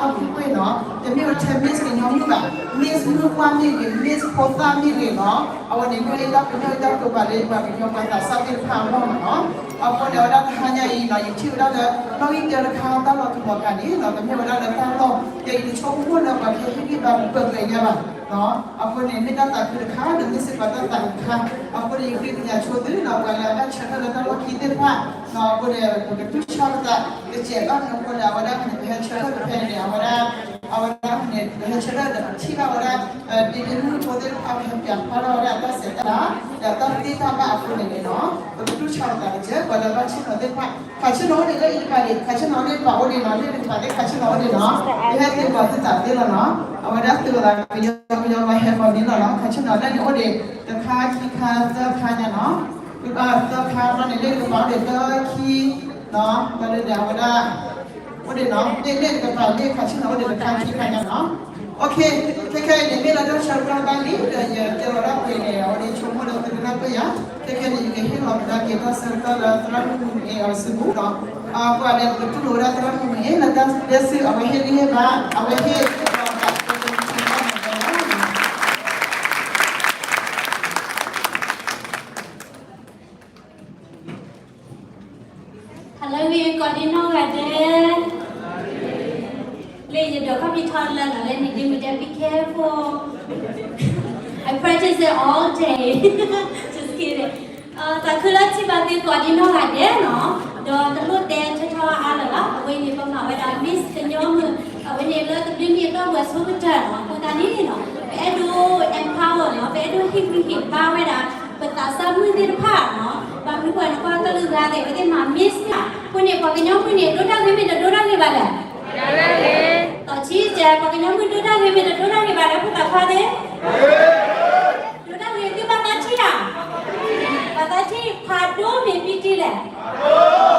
တၢ်လီၢ်ပူၤကွံာ်နီၤ, တမ့ၢ်ဝဲထဲ Miss ကညီမုၣ်ဘၣ်, Miss မုၢ်ပှၢ်မ့ၢ်ဂ့ၤ, Miss ဖိသၣ်မ့ၢ်ဂ့ၤနီၤ, အဝဲန့ၣ် မ့ၢ်ဝဲဒၣ်ပမ့ၢ်ဝဲဒၣ်ကပၤလၢပှၤကညီပှၤသးစၢ်သ့ၣ်တဖၣ်အဂီၢ်မးနီၤ. အဃိန့ၣ် အဝဲဒၣ်တဟါညါအံၤနီၤ ယထံၣ်ဝဲဒၣ်လၢ နီၣ်ဂံၢ်တၢတခါတၢ်လီၤတူာ်လီၤကာ်န့ၣ်နီၤ ကမ့ၢ်ဝဲဒၣ်လၢတၢ်လီၢ် ယအံၤတဆိကမိၣ်လၢပှၤကဟ့ၣ်ဂံၢ်ဘါပှၤပှဲၤပှဲၤညါဘၣ်နီၤ. အဃိန့ၣ် မ့ၢ်တၢ်သးခုတခါ ဒီးမ့ၢ်စ့ၢ်ကီးတၢ်သးခုတခါ, အဃိန့ၣ် ယဃ့ကညးဆိသုနီၤ ပှၤလၢအဘၣ်ဆၢထၢၣ်လၢတၢ်လီၢ်ခံသ့ၣ်တဖၣ်နီၤ အဃိန့ၣ် ပကတူၢ်ဆၢပသး ကစဲးဘၣ်န့ၣ် အဃိန့ၣ် အဝဲဒၣ်န့ၣ် ပဟဲဆၢထၢၣ်ဖဲန့ၣ် အဝဲဒၣ် အဝဲဒၣ်န့ၣ် ပဟဲဆၢထၢၣ်ဒီးပထံၣ်ဘၣ်ဝဲဒၣ် ဒ်မုၢ်ဖိသ့ၣ်တဖၣ် ပဟဲပၠးဖျါထီၣ်ဝဲဒၣ်တၢ်ဆဲးတၢ်လၤ ဒီးတၢ်သ့တၢ်ဘၣ်အဃိန့ၣ်န့ၣ်နီၤ ပကတူၢ်ဆၢပသးတက့ၢ် ပှၤလၢဘၣ်ဆ့ၣ်နီၤသ့ၣ်တဖၣ် ခးဆ့ၣ်နီၤအိၣ်ဒံးလၢအံၤတဖၣ်န့ၣ် ခးဆ့ၣ်နီၤအိၣ်ဒံးတဖၣ်အိၣ်ဒံးနီၤ လၢတဖၣ်သ့ၣ်ခးဆ့ၣ်နီၤအိၣ်ဒံးနီၤ ယဟဲသ့ၣ်ပှၤသုသးသ့လီၤနီၤ အဝဲဒၣ်သုဝဲသးကညီကညီပှၤဟဲကီးန့ၣ်လီၤနီၤ ခးဆ့ၣ်နီၤလၢန့ၣ်အိၣ်ဒံး တခါခံခါသၢခါညါနီၤ သၢခါဘျီန့ၣ် လၢတကပၤအိၣ်ဒံးသၢခံနီၤ ဘျီဒ်န့ၣ် အဝဲဒၣ် အိၣ်ဒံးနီၤ လၢန့ၣ်တကပၤလၢခးဆ့ၣ်နီၤအိၣ်ဒံးတခါခံခါညါနီၤ OK ခဲခဲအံၤန့ၣ် မ့ၢ်လီၤတၢ်ဆၢကတီၢ်ဘၣ်လံ ဒီးယတဲလီၤဒၣ်ပှဲၤန့ၣ် အဝဲန့ၣ်ဆိကမိၣ်ဒီးသုကနၢ်ပၢၢ်ယၤ ခဲခဲန့ၣ် ယကဟ့ၣ်လီၤကဒါက့ၤတၢ်ဆၢကတီၢ်လၢသရၣ်မုၣ်မုၢ်အ့အီၤစုပူၤနီၤ ပှၤဒဲးပကတူၢ်လိာ်ဝဲဒၣ်သရၣ်မုၣ်မုၢ်အ့ လၢတၢ်ဒဲးစု အဝဲဟ့ၣ်ဂံၢ်ဟ့ၣ်ဘါ အဝဲဟ့ၣ် Hello ဂ့ၤ ကိးဒံနီၢ်ဂၤဒဲး, လၢယဒိးခီၣ်ဖံးထီၣ်လၢနီၤ လၢန့ၣ်ဒ်မုၢ်တဲ be careful, I practice it all day, just kidding. သးခုလၢထံၣ်ဘၣ်သုကိးဒံနီၢ်ဂၤဒဲးနီၤ, ဒီးတလိၣ်တဲထီထီအါလၢၤဘၣ်, အဝဲန့ၣ်ပမၤဝဲဒၣ် Miss ကညီမုၢ်, အဝဲန့ၣ်လၢတဘျုးနံၣ်အတီၢ်ပူၤအဆိကတၢၢ်နီၤ, အဃိသတးန့ၣ်နီၤ ပအဲၣ်ဒိး empower နီၤ, ပအဲၣ်ဒိးဟ့ၣ်ဂံၢ်ဟ့ၣ်ဘါဝဲဒၣ် ပသးစၢ်မုၣ်သ့ၣ်တဖၣ်နီၤ, ဘၣ်မနုၤဃိန့ၣ် ပှၤကလုာ်ဂၤသ့ၣ် အဝဲသ့ၣ်မၤ Miss န့ၣ်, အဃိန့ၣ် ပှၤကညီမုၣ်န့ၣ် ဒိတၢ်ဂ့ၤမ့ၢ်တဒိတၢ်ဂ့ၤဘၣ်လဲၣ်, ဒီးထံၣ်ကဲ ပှၤကညီမုၣ်ဒိတၢ်ဂ့ၤမ့ၢ်တဒိတၢ်ဂ့ၤဘၣ်လဲၣ် ဖိသၣ်ခွါသ့ၣ် ဒိတၢ်ဂ့ၤသုဘၣ်သးထံၣ်ဧါ, ဘၣ်သးထံၣ် ဖးဒိၣ်မ့ၢ်ပံတံၢ်လဲၣ်, ဖးဒိၣ်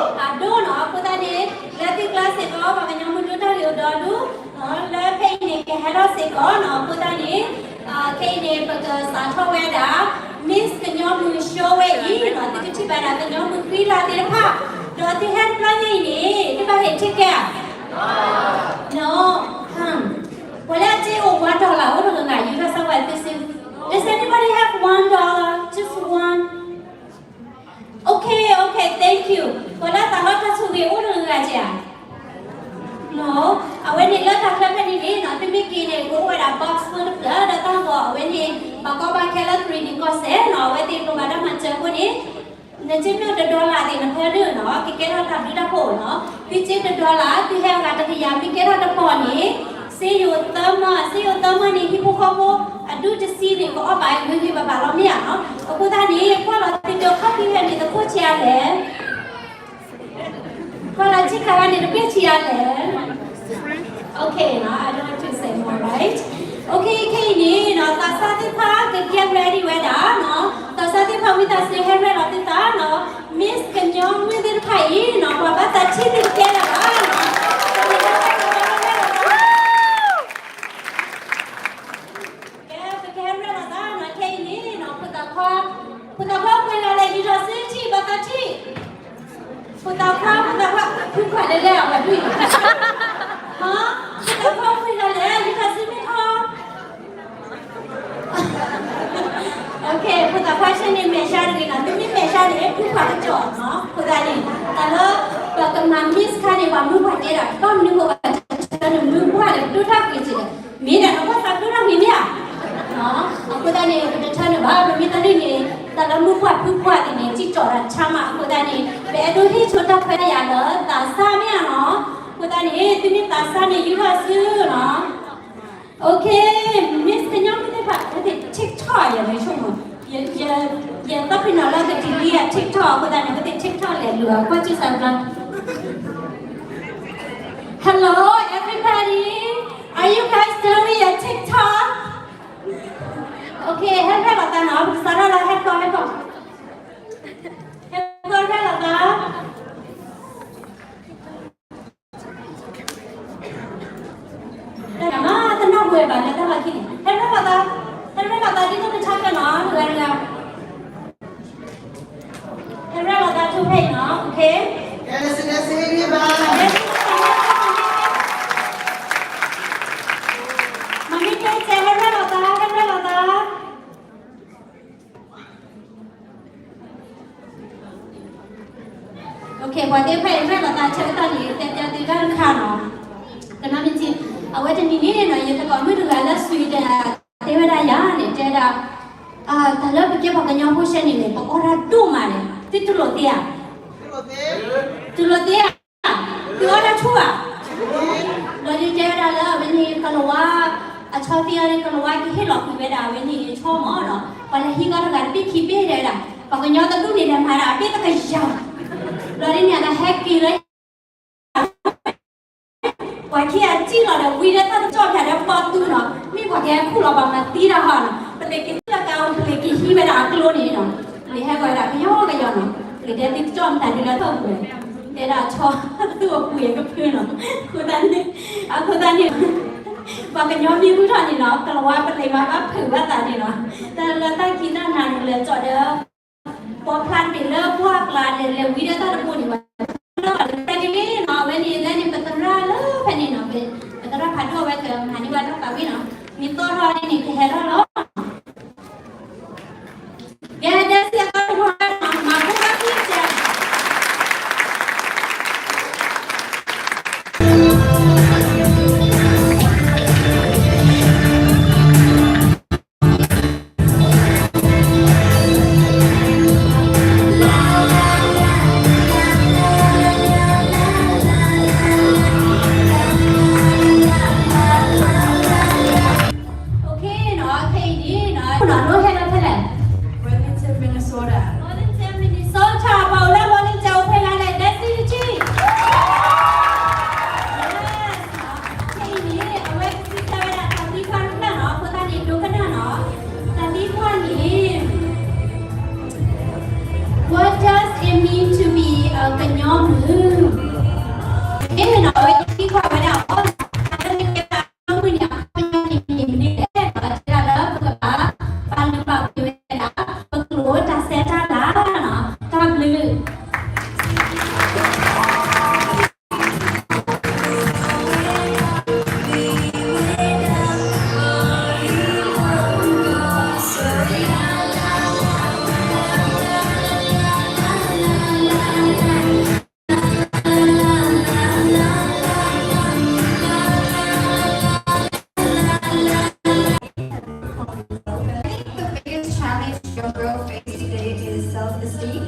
နီၤ, အဃိသတးန့ၣ် လၢသုကျါစ့ၢ်ကီး ပှၤကညီမုၣ်ဒိတၢ်ဂ့ၤအိၣ်ဒီးဒူၣ်, လၢဖဲအံၤန့ၣ် ကဟဲထီၣ်စ့ၢ်ကီးနီၤ, အဃိသတးန့ၣ် ခဲအံၤန့ၣ် ပကစးထီၣ်ဝဲဒၣ် Miss ကညီမုၢ် show ဝဲအံၤနီၤ, သုကထံၣ်ဘၣ်ဒၣ်ကညီမုၢ်ဃံလၤသ့ၣ်တဖၣ်, ဒီးသုဟဲတဘျီညါအံၤန့ၣ် သုဘၣ်ဟ့ၣ် ticket ဧါ, no, ပှၤလၢအစ့အိၣ် one dollar အိၣ်တဂၤဂၤ ယူၤထီၣ်စၢ်ဝဲသုစု, does anybody have one dollar, just one, okay, okay, thank you, ပှၤလၢအသးလီတၢ်ဆိၣ်ဂ့ၤအိၣ်တဂၤဂၤဧါ, အဝဲန့ၣ်လၢတၢ်ချၢဖဲန့ၣ်န့ၣ်နီၤ, သုမ့ၢ်က့ၤန့ၣ် ကအိၣ်ဝဲဒၣ် box ဖိတဖျၢၣ် ဒီးတၢ်ဂီၤအဝဲန့ၣ် ပှၤကီဘၣ်ခဲလၢ three D ကီၢ်စဲၣ်နီၤ, အဝဲသ့ၣ်လိၣ်ဘၣ်တၢ်မၤစၢၤအဃိန့ၣ် နစ့မ့ၢ်တ dollar သ့ၣ် နဖၢဒၢၣ်နီၤ, ကကဲထီၣ်တၢ်ဘျုးတၢ်ဖှိၣ်နီၤ, သုစ့တ dollar သုဟဲအဂၤတကယၤ မ့ၢ်ကဲထီၣ်တပီၢ်န့ၣ် စ့ယိၤသၢမၢ, စ့ယိၤသၢမၢန့ၣ် ဟံၣ်ဖိဃီဖိ အဒူၣ်တဆံန့ၣ် ကအီၣ်ဘၣ်ဂ့ၤဂ့ၤဘၣ်ဘၣ်လီၤမ့ၢ်ဧါနီၤ, အဃိသတးန့ၣ် ကွၢ်လီၤသုဒိးခီၣ်ဖံးဖဲန့ၣ် သခိၣ်ဆံးအါလဲၣ် ကွၢ်လီၤထံခါဂၤန့ၣ် တဘ့ၣ်ဆံးအါလဲၣ်, okay နီၤ, I don't want to say more, right? Okay, ခဲအံၤန့ၣ်နီၤ သးစၢ်သ့ၣ်တဖၣ်က get ready ဝဲဒၣ်နီၤ, သးစၢ်သ့ၣ်တဖၣ်ဝံသးစူၤဟဲရဲၣ်လီၤသုသးနီၤ, Miss ကညီမုၣ်သ့ၣ်တဖၣ်အံၤနီၤ ပှၤဘၣ်သးထံၣ်သုတကဲလၢၤဘၣ်နီၤ, ကဲ ပကဟဲရဲၣ်လီၤသးနီၤ, ခဲအံၤန့ၣ်နီၤ ဖိသၣ်ခွါ, ဖိသၣ်ခွါပှဲၤဂၤလဲၣ် ယူၤထီၣ်စုထံၣ် ဘၣ်သးထံၣ် ဖိသၣ်ခွါ, ဖိသၣ်ခွါ, ဖုခွါလဲၣ်လဲၣ် အဝဲဒၣ်, ဟါ, ဖိသၣ်ခွါပှဲၤဂၤလဲၣ် ယူၤထီၣ်စုမ့ၢ်ထီၣ်, okay ဖိသၣ်ခွါဆၢန့ၣ် မဲာ်ဆှးတဂ့ၤနီၤ, သုမ့ၢ်မဲာ်ဆှးန့ၣ် ဖုခွါကစီၣ်နီၤ, အဃိသတးန့ၣ် တၢ်လၢ ပကမၤ Miss ခါန့ၣ် ပှၤမုၢ်ပှၢ်တဲဒၣ် ဘၣ်မနုၤဃိဘၣ်တဆၢန့ၣ် မုၢ်ပှၢ်န့ၣ် ပဒိၣ်ထီၣ်ကွံာ်က့ၤ မ့ၢ်ဒၣ်နကွၢ်သးဒိၣ်ထီၣ်ကွံာ်မ့ၢ်ဧါ, အဃိသတးန့ၣ် ပတဆၢန့ၣ်ဘၣ်, ပမ့ၢ်တၢ်ဒ်န့ၣ် တၢ်လၢမုၢ်ပှၢ်ဖုပှၢ်သ့ၣ်န့ၣ် စံးကီးဒၣ်ဆါမး, အဃိသတးန့ၣ် ပအဲၣ်ဒိးဟ့ၣ်ဆိတၢ်ခွဲးတၢ်ယာ်လၢသးစၢ်မ့ၢ်ဧါနီၤ, အဃိသတးန့ၣ် သုမ့ၢ်သးစၢ်န့ၣ် ယူၤထီၣ်စုနီၤ, okay, Miss ကညီမုၣ်သ့ၣ်တဖၣ် အဝဲသ့ၣ် TikTok ယၤန့ၣ်ဆိကမိၣ်, ယသးပ့ၤနီၣ်လၢက delete ယ TikTok အဃိသတးန့ၣ် အဝဲသ့ၣ် TikTok လဲၤလူၤ ကွၢ်စူၣ်စၢ်ဘျါ Hello everybody, are you guys doing your TikTok? Okay, ဟဲဖဲလီၤသးနီၤ, ပကစးထီၣ်လၢဟဲကီၢ် ဟဲကီၢ်, ဟဲကီၢ်ဖဲလီၤသး တၢ်မၤတနီၣ်ဘှဲဘၣ်လၢတၢ်လီၢ်ခံန့ၣ်, ဟဲရဲၣ်လီၤသး, ဟဲရဲၣ်လီၤသးဒ်သိးကဆါကနီၤ, တဂၤတဂၤ, ဟဲရဲၣ်လီၤသးထူဖဲအံၤနီၤ, okay. ကဲ စံးဆၢဟ့ၣ်ဂံၢ်ဘါ, ကဲ စံးဆၢဟ့ၣ်ဂံၢ်ဘါ, ကဲ ပှၤသ့ၣ်တဖၣ်အံၤ မ့ၢ်လီၤသးဆၢကတီၢ်န့ၣ် တဲပျီသုတၢ်တခါနီၤ. ကနီမ့ၢ်ထံ အဝဲတနံၤန့ၣ်နီၤ ယတကိးမုၣ်တဂၤလၢ Sweden တဲဝဲဒၣ်ယၤန့ၣ် တဲဒၣ် တၢ်လၢပကဲပှၤကညီဖိဆဲန့ၣ်န့ၣ် ပအီၣ်တၢ်ဒိၣ်မးန့ၣ် သုတူၢ်လိာ်သ့ဧါ. တူၢ်လိာ်သ့ဧါ. သုအီၣ်တၢ်ဆူၣ်ဧါ. ဘျီဒ်တဲဝဲဒၣ်လၢအဝဲန့ၣ် ကလၤဝါ အဆီသ့ၣ်အီၤန့ၣ် ကလၤဝါကဟ့ၣ်လီၤကွံာ်ဝဲဒၣ် အဝဲန့ၣ်ဆီမးနီၤ ပှၤလဲၤဟံးကီတဂၤတဘ့ၣ်ခံဘ့ၣ်တဲဝဲဒၣ် ပှၤကညီတဒူၣ်န့ၣ်လဲၤမၤဒၣ်အဘ့ၣ်တကယၤ ဘျီဒ်န့ၣ် အတဟဲက့ၤလၢ ပှၤခံဂၤစံၣ်လီၤဒီး ဝံလၢတၢ်တကၠီၣ်ဖျါဒီးပီသူနီၤ မ့ၢ်ပှၤကဲခူၣ်လီၤ ပှၤမၤသံတၢ်ဟီနီၤ ပလဲၤက့ၤလၢကါ ပလဲၤက့ၤဟံးဝဲဒၣ်အကျိန့ၣ်နီၤ ပလဲၤဟဲဝဲဒၣ်ကယီကယီနီၤ ပလဲၤတဲသုတကၠီၣ်မတၤဒုလၢထီၣ်ပူၤ တဲဒၣ်ဆီ သူၣ်အပူၤအကဖုနီၤ အဃိသတးန့ၣ် အဃိသတးန့ၣ် ပှၤကညီမ့ၢ်ဟူထီၣ်န့ၣ်နီၤ ကလၤဝါပလဲၤမၤဘၣ်ဖုးဘၣ်သးန့ၣ်နီၤ တၢ်လၢတၢ်ခံးတၢ်နၤန့ၣ် လဲၤကၠီၣ်ဒီး ပှၤဖျါတဘ့ၣ်လၢပှၢ်ကျါန့ၣ် လဲၤဝံလၢတၢ်တဘိန့ၣ်ဘၣ် လၢဘၣ်လၢတၢ်ကလံၤနီၤ အဝဲန့ၣ်လၢန့ၣ် ပသရၣ်လၢဖဲန့ၣ်နီၤ ပသရၣ်ဖးဒိၣ်ဝဲကမၤန့ၢ်ဝဲတၢ်သးဝံၣ်နီၤ မ့ၢ်သီၣ်ထီၣ်န့ၣ် ကဟဲထီၣ်လီၤ ကဲ ဒဲစံအသီတဘိနီၤ မၤဘူၣ်ဘၣ်ခံကစဲး Okay နီၤ ခဲအံၤန့ၣ်နီၤ နီၤလိၣ်ဟဲလၢဖဲလဲၣ် Burlington Minnesota Burlington Minnesota ပှၤအိၣ်လၢ Burlington အိၣ်ဖဲလဲၣ် ဒဲစံတကံၢ် Yes နီၤ ခဲအံၤန့ၣ် အဝဲကစံးဆၢဝဲဒၣ်တၢ်သံကွၢ်တဖျၢၣ်နီၤ အဃိသတးန့ၣ် ဒိကနၣ်နီၤ တၢ်သံကွၢ်န့ၣ် What does it mean to be a ကညီမုၣ် ကဲနီၤ အဝဲသံကွၢ်ဝဲဒၣ်အီၤ တၢ်လၢနကဲဒၣ်ကညီမုၣ်န့ၣ် အခီပညီန့ၣ်မ့ၢ်မနုၤလဲၣ်နီၤ တဲဒၣ်လၢပကဘၣ် ပာ်လုၢ်ပာ်ပှ့ၤဝဲဒၣ် ပကျိာ်တၢ်ဆဲးတၢ်လၤနီၤ တၢ်ဘျုး I think the biggest challenge young girls face today is self-esteem.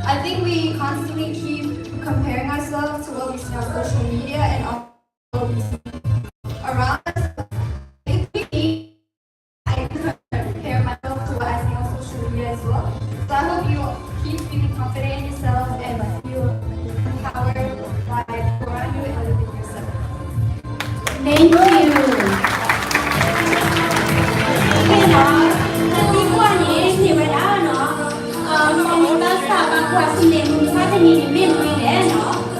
I think we constantly keep comparing ourselves to what we see on social media and all around us. If we I compare myself to what I see on social media as well. So I hope you keep feeling confident in yourself and feel empowered by people around you and within yourself. Thank you. ကဲနီၤ တၢ်သံကွၢ်န့ၣ် မ့ၢ်ဝဲဒၣ်နီၤ မ့ၢ်ဘၣ်ဆၣ်ဘၣ်ကွၢ်ဆူမဲာ်မုၢ်မဆါတနံၤန့ၣ် မ့ၢ်မနုၤလဲၣ်နီၤ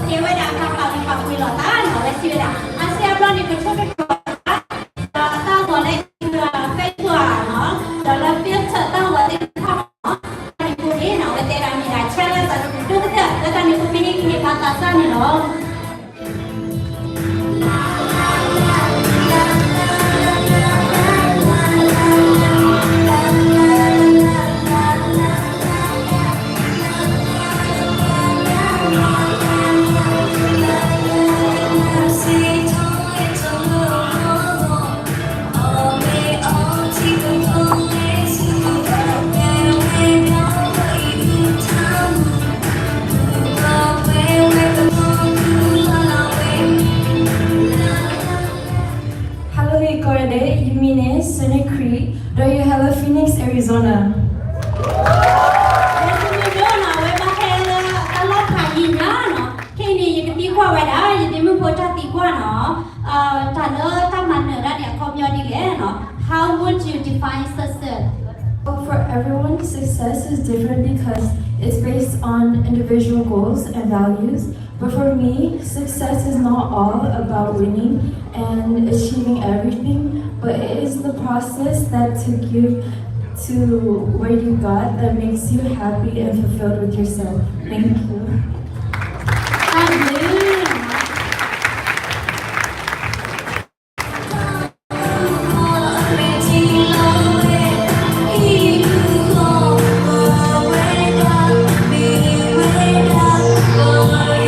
တဲဝဲဒၣ်တၢ်ပာ်လုၢ်ပာ်ပှ့ၤလိာ်သးနီၤ ဝဲစံးဝဲဒၣ် အါစုအါဘျီန့ၣ် ကထိၣ်ကထိး ဒီးတၢ်ဂီၤလၢ Facebook နီၤ ဒီးလၢ Facebook တၢ်ဂီၤသ့ၣ်တဖၣ်နီၤ တၢ်န့ၣ်အဃိန့ၣ်နီၤ အဝဲတဲဒၣ်မ့ၢ်ဒၣ် challenge ဒိၣ်ကတၢၢ် လၢတၢ်န့ၣ်အဃိမ့ၢ်ဟ့ၣ်က့ၤန့ၢ်ပှၤသးစၢ်န့ၣ်လီၤ. Hello, ယကိးဒၣ် ယမံၤန့ၣ် Sune Cree, ဒီးယဟဲလၢ Phoenix, Arizona. ဒီးသုမ့ၢ်ဒိးနီၤ အဝဲဘၣ်ဟဲလၢတၢ်လီၢ်ဖးယံၤညါနီၤ, ခဲအံၤန့ၣ် ယကသံကွၢ်ဝဲဒၣ် ယဒ့မုၣ်ဖိတၢ်သံကွၢ်နီၤ, တၢ်လၢတၢ်မၤနၢၤတၢ်န့ၣ် အခီပညီဒ်လဲၣ်နီၤ, How would you define success? Well, for everyone, success is different because it's based on individual goals and values. But for me, success is not all about winning and achieving everything, but it is the process that took you to where you got that makes you happy and fulfilled with yourself. Thank you. တၢ်ဘျုး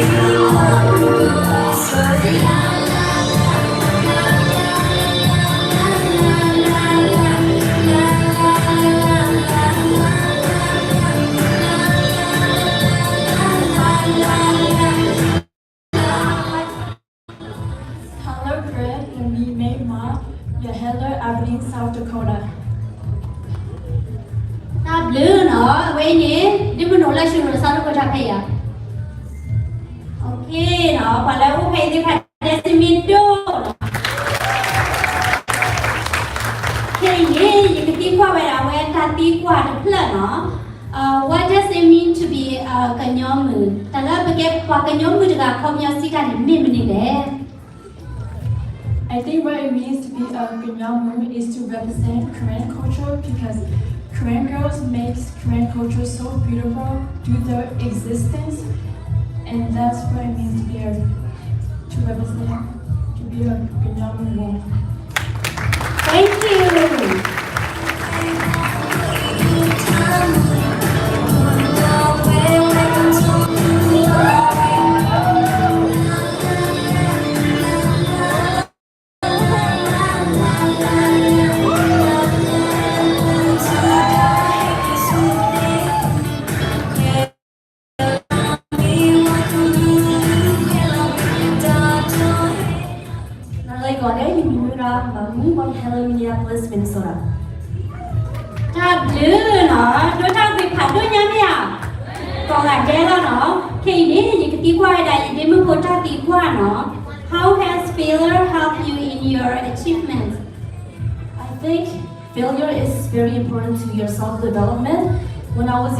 Prayer for me, May Ma, Yahela, Abilene, South Dakota. တၢ်ဘျုးနီၤ, အဝဲအံၤန့ၣ် ဒုးမုၢ်နုာ်လၢ South Dakota ဖဲယၤ. Okay နီၤ, ပှၤလၢအိၣ်ဖဲအံၤသ့ၣ်တဖၣ် ဒဲစ့မ့ၢ်ဒိၣ်နီၤ. ခဲအံၤန့ၣ် ယကသံကွၢ်ဝဲဒၣ်အဝဲတၢ်သံကွၢ်တဖျၢၣ်နီၤ. Uh, what does it mean to be a ကညီမုၣ်? တၢ်လၢပကဲပှၤကညီမုၣ်တဂၤ ခီပညီစံးတၢ်န့ၣ် မ့ၢ်မနုၤလဲၣ်. I think what it means to be a Kanyama is to represent Karen culture because Karen girls makes Karen culture so beautiful through their existence, and that's what it means to be a, to represent, to be a Kanyama woman. Thank you. နၤလၢကီးဒဲး ယမံၤမ့ၢ်ဝဲဒၣ် မၤမူ from Hello Minneapolis, Minnesota. တၢ်ဘျုးနီၤ, ဒိတၢ်ဂ့ၢ်ဖးဒိၣ်ညါမ့ၢ်ဧါ, ကီးဂၤဒဲးလီၤနီၤ. ခဲအံၤန့ၣ် ယကသံကွၢ်ဝဲဒၣ် ယဒ့မုၣ်ဖိတၢ်သံကွၢ်နီၤ. How has failure helped you in your achievements? I think failure is very important to your self-development. When I was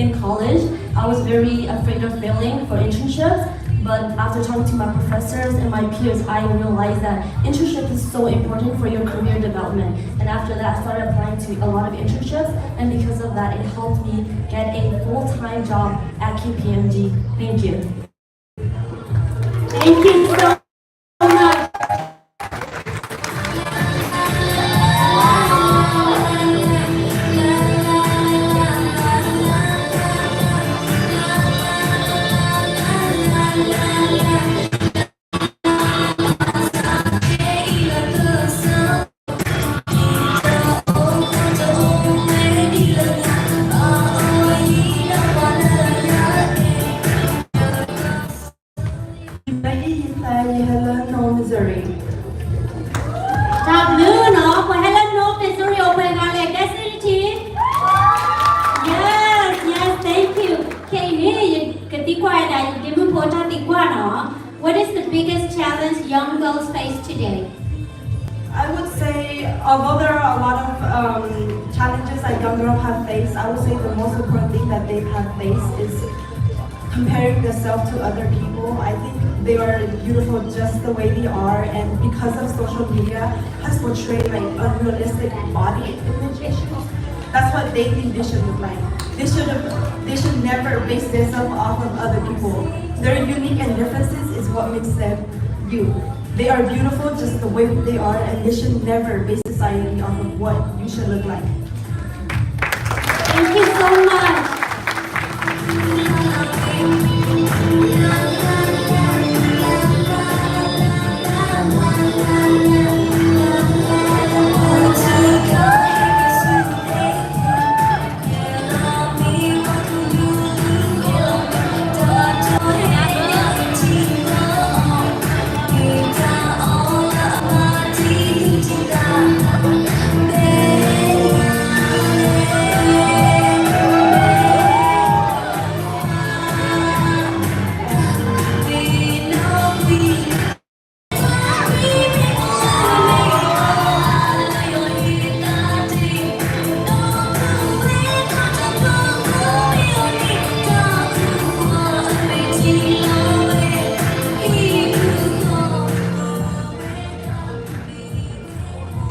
in college, I was very afraid of failing for internships, but after talking to my professors and my peers, I realized that internship is so important for your career development. And after that, I started applying to a lot of internships, and because of that, it helped me get a full-time job at K P M G. Thank you. Thank you so much. ယသး ယဟဲလၢ North Missouri. တၢ်ဘျုးနီၤ, ပှၤဟဲလၢ North Missouri အိၣ်ပှဲၤဂၤလဲၣ်, ကဲစ့ၢ်တထံၣ်. Yes, yes, thank you. ခဲအံၤန့ၣ် ယကသံကွၢ်ဝဲဒၣ် ယဒ့မုၣ်ဖိတၢ်သံကွၢ်နီၤ. What is the biggest challenge young girls face today? I would say, although there are a lot of um, challenges that young girls have faced, I would say the most important thing that they have faced is comparing themselves to other people. I think they are beautiful just the way they are, and because of social media has portrayed like unrealistic body image issues, that's what they think they should look like. They should they should never base themselves off of other people. Their unique and differences is what makes them you. They are beautiful just the way they are, and they should never base society off of what you should look like. Thank you so much.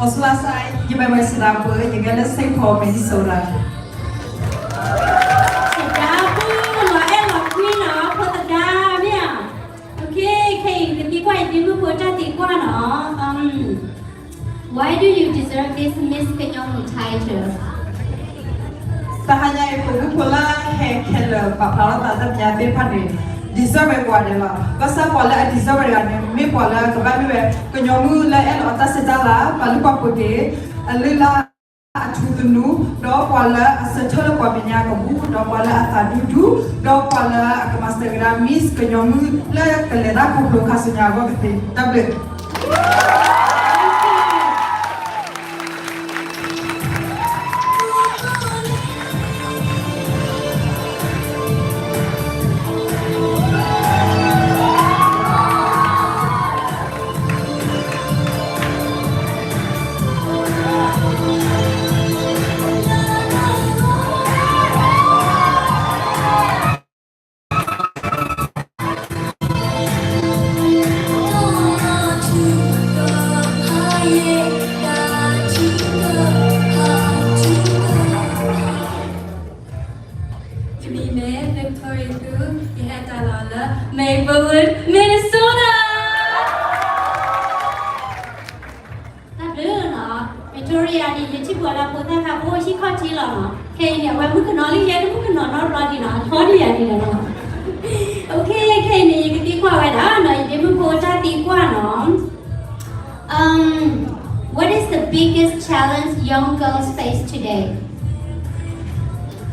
အီစလါစါ, ယမ့ၢ်ဝဲစဒၢပှၤ, ယကဲလၢ Saint Paul, Minnesota. စဒၢပှၤနီၤ, အဲၣ်လီၤကွံနီၤ, ဖိသဒါမ့ၢ်ဧါ. Okay, ခဲအံၤ ကသံကွၢ်ယဒ့မုၣ်ဖိတၢ်သံကွၢ်နီၤ. Um, why do you deserve this Miss Kanyama title? တဟါညါအံၤ ပှၤမုၣ်ဖိလၢဟဲခဲလၢာ်ပာ်ဖျါထီၣ်သးလၢမဲာ်ညါသ့ၣ်တဖၣ်န့ၣ် deserve ဝဲကိးဂၤဒဲးလီၤ. ဘၣ်ဆၣ်ပှၤလၢအ deserve ဝဲတဂၤန့ၣ် မ့ၢ်ပှၤလၢကဘၣ်မ့ၢ်ဝဲ ကညီမုၣ်လၢအဲၣ်လီၤအတၢ်ဆဲးတၢ်လၤ, ပာ်လုၢ်ပာ်ပှ့ၤက့ၤ အလုၢ်အလၢ်အထူသနူ, ဒီးပှၤလၢအဆၢထၢၣ်လၢပှၤမဲာ်ညါကဘူၣ်, ဒီးပှၤလၢအသးဒူဒူ, ဒီးပှၤလၢအကမၤစၢၤကဒါ Miss ကညီမုၣ်လၢကလဲၤတၢ်ခီဖျိခါဆူညါအဂီၢ်ကသ့. တၢ်ဘျုး. ယမံၤမ့ၢ် Victoria Thu, ယဟဲတၢ်လီၤလၢ Maplewood, Minnesota. တၢ်ဘျုးနီၤ, Victoria န့ၣ် ယထံၣ်ပှၤလၢဖိသၣ်ခါဖိဟံၣ်ခီၣ်ထံးလီၤနီၤ. ခဲအံၤန့ၣ် အဝဲမုၣ်ကနီၤလံ ယဲတမုၣ်ကနီၤနီတဘျီဒံးနီၤ, အထီဒံးယၤဒံးနီၤ. Okay, ခဲအံၤန့ၣ် ယကသံကွၢ်ဝဲဒၣ်နီၤ ယဒ့မုၣ်ဖိတၢ်သံကွၢ်နီၤ. Um, what is the biggest challenge young girls face today?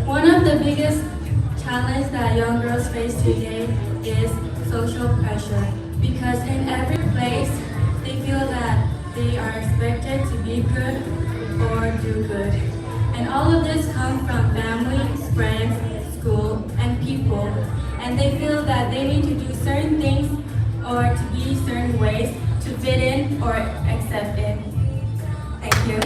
One of the biggest challenges that young girls face today is social pressure, because in every place they feel that they are expected to be good or do good. And all of this comes from family, friends, school, and people. And they feel that they need to do certain things or to be certain ways to fit in or accept in. Thank you.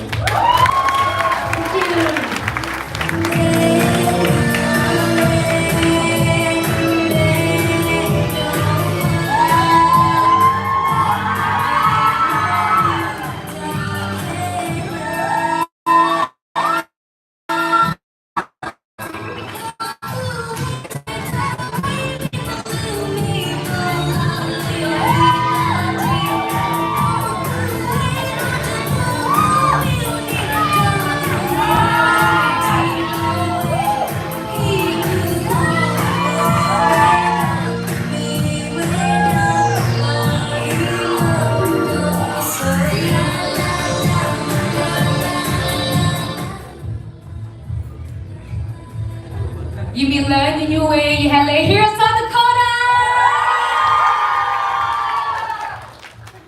Thank you.ယမံၤလၢညိညိဝဲ ယဟဲလၢ Heroes of the Corner.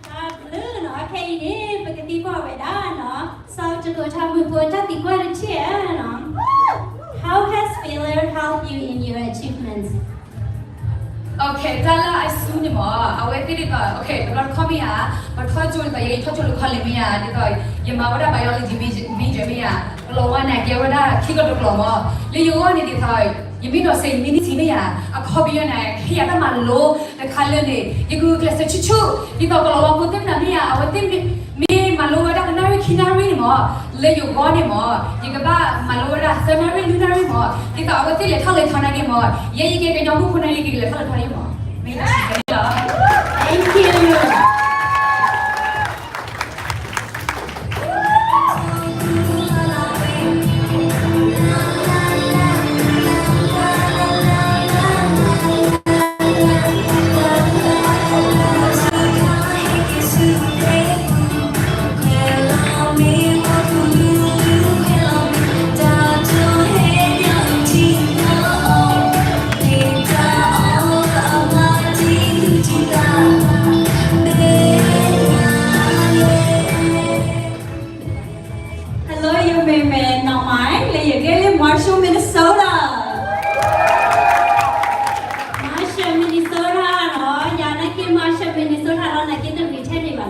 တၢ်ဘျုးနီၤ, ခဲအံၤန့ၣ် ပကသံကွၢ်ဝဲဒၣ်နီၤ စီၤတကိးထီၣ်မုၣ်ဖိတၢ်သံကွၢ်တထံၣ်ဧါနီၤ. How has failure helped you in your achievements? Okay, တၢ်လၢအစူန့ၣ်မ့ၢ် အဝဲသ့ၣ်ဒ်သိး okay တဘျီတခီၣ်မ့ၢ်ဧါ, ပထီၣ်ကၠိဒ်သိး ယထီၣ်ကၠိလၢ college မ့ၢ်ဧါ, ဒ်သိး ယမၤဝဲဒၣ် biology major မ့ၢ်ဧါ, ကလီၤဝါန့ၣ် ကဲဝဲဒၣ်ခံကတကျိၤမ့ၢ်, လၢယဂီၢ်န့ၣ်ဒ်သိး ယမ့ၢ်ဒိးစဲး ယမ့ၢ်နံၣ်ထံမ့ၢ်ဧါ, အခီပညီန့ၣ် ဟ့ၣ်ယၤတၢ်မၤလိတခါလၢန့ၣ် ယကဂုာ်ကျဲးစၢးဆူၣ်ဆူၣ် ဒ်သိးကလီၤဝါဖိသ့ၣ်မနုၤမ့ၢ်ဧါ, အဝဲသ့ၣ်မ့ၢ်မၤလိဝဲဒၣ်တနၣ်ရံၣ်ခံနၣ်ရံၣ်န့ၣ်မ့ၢ်, လၢယဂီၢ်န့ၣ်မ့ၢ် ယကဘၣ်မၤလိဝဲဒၣ်သၢနၣ်ရံၣ်လွံၢ်နၣ်ရံၣ်မ့ၢ်, ဒ်သိးအဝဲသ့ၣ်လဲၤထီၣ်လဲၤထီနာ်က့မ့ၢ်, ယဲယကဲကညီဖိဖိနာ်က့ ကလဲၤထီၣ်လဲၤထီနာ်က့မ့ၢ်, မ့ၢ်တၢ်စံးဆၢလီၤ. Thank you. Hello, ယမ့ၢ်မဲၢ်နီၢ်မၤ လၢယဂ့ၢ်လၢ Marshall, Minnesota. Marshall, Minnesota နီၤ, ယၤနာ်က့ Marshall, Minnesota လီၤနာ်က့ တဂ့ၤထဲန့ၣ်ဘၣ်နီၤ.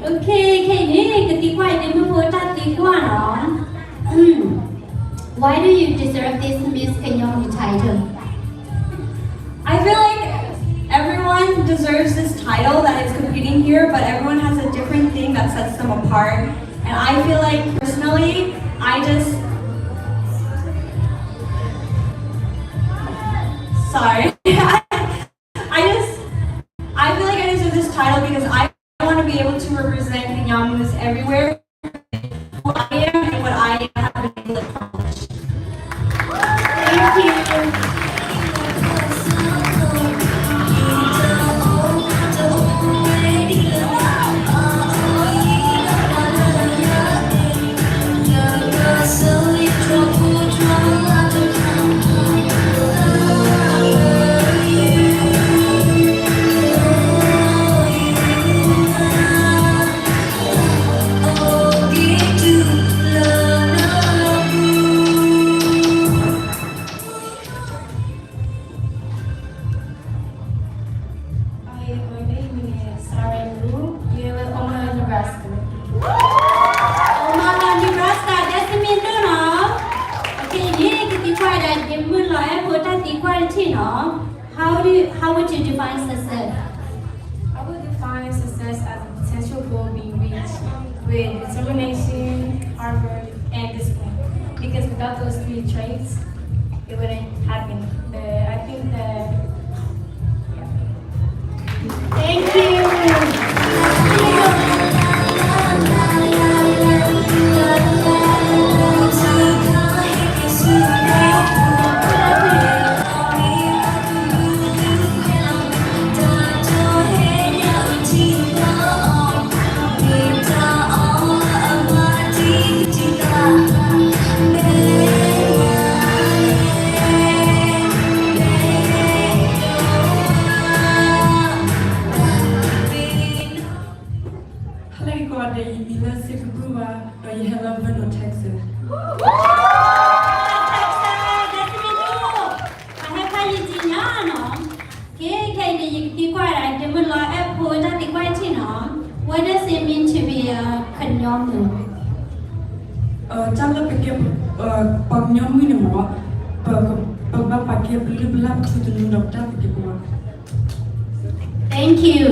Okay, ခဲအံၤန့ၣ် ကသံကွၢ်အံၤန့ၣ် မုၣ်ဖိတၢ်သံကွၢ်နီၤ. Why do you deserve this Miss Kanyong title? I feel like everyone deserves this title that is competing here, but everyone has a different thing that sets them apart. And I feel like personally, I just, sorry. I just, I feel like I deserve this title because I want to be able to represent Kanyamus everywhere, who I am and what I have been able to accomplish. Thank you. how would you define success? I would define success as a potential goal being reached with determination, hard work, and discipline. Because without those three traits, it wouldn't happen. But I think that, yeah. Thank you. Hello, ကိးဂၤဒဲး, ယမံၤလၢစ့ကဘူၣ်ဘၣ်, ဒီးယဟဲလၢ Vernon, Texas. Texas, ဒ်သိးမ့ၢ်ဒိၣ်, ပှၤဟဲဖးယံာ်ညါနီၤ. ကဲ, ခဲအံၤန့ၣ် ယကသံကွၢ်ဒၣ် ဒ့မုၣ်လီၤအဲၣ်ဖိတၢ်သံကွၢ်ထံၣ်နီၤ. What does it mean to be a ကညီမုၣ်? တၢ်လၢပကဲ ပှၤကညီမုၣ်န့ၣ်မ့ၢ် ပ ပဘၣ်ပာ်ကဲပလုၢ်ပလၢ် ပထူသနူဒီးပတၢ်သးကဲပဝး. Thank you.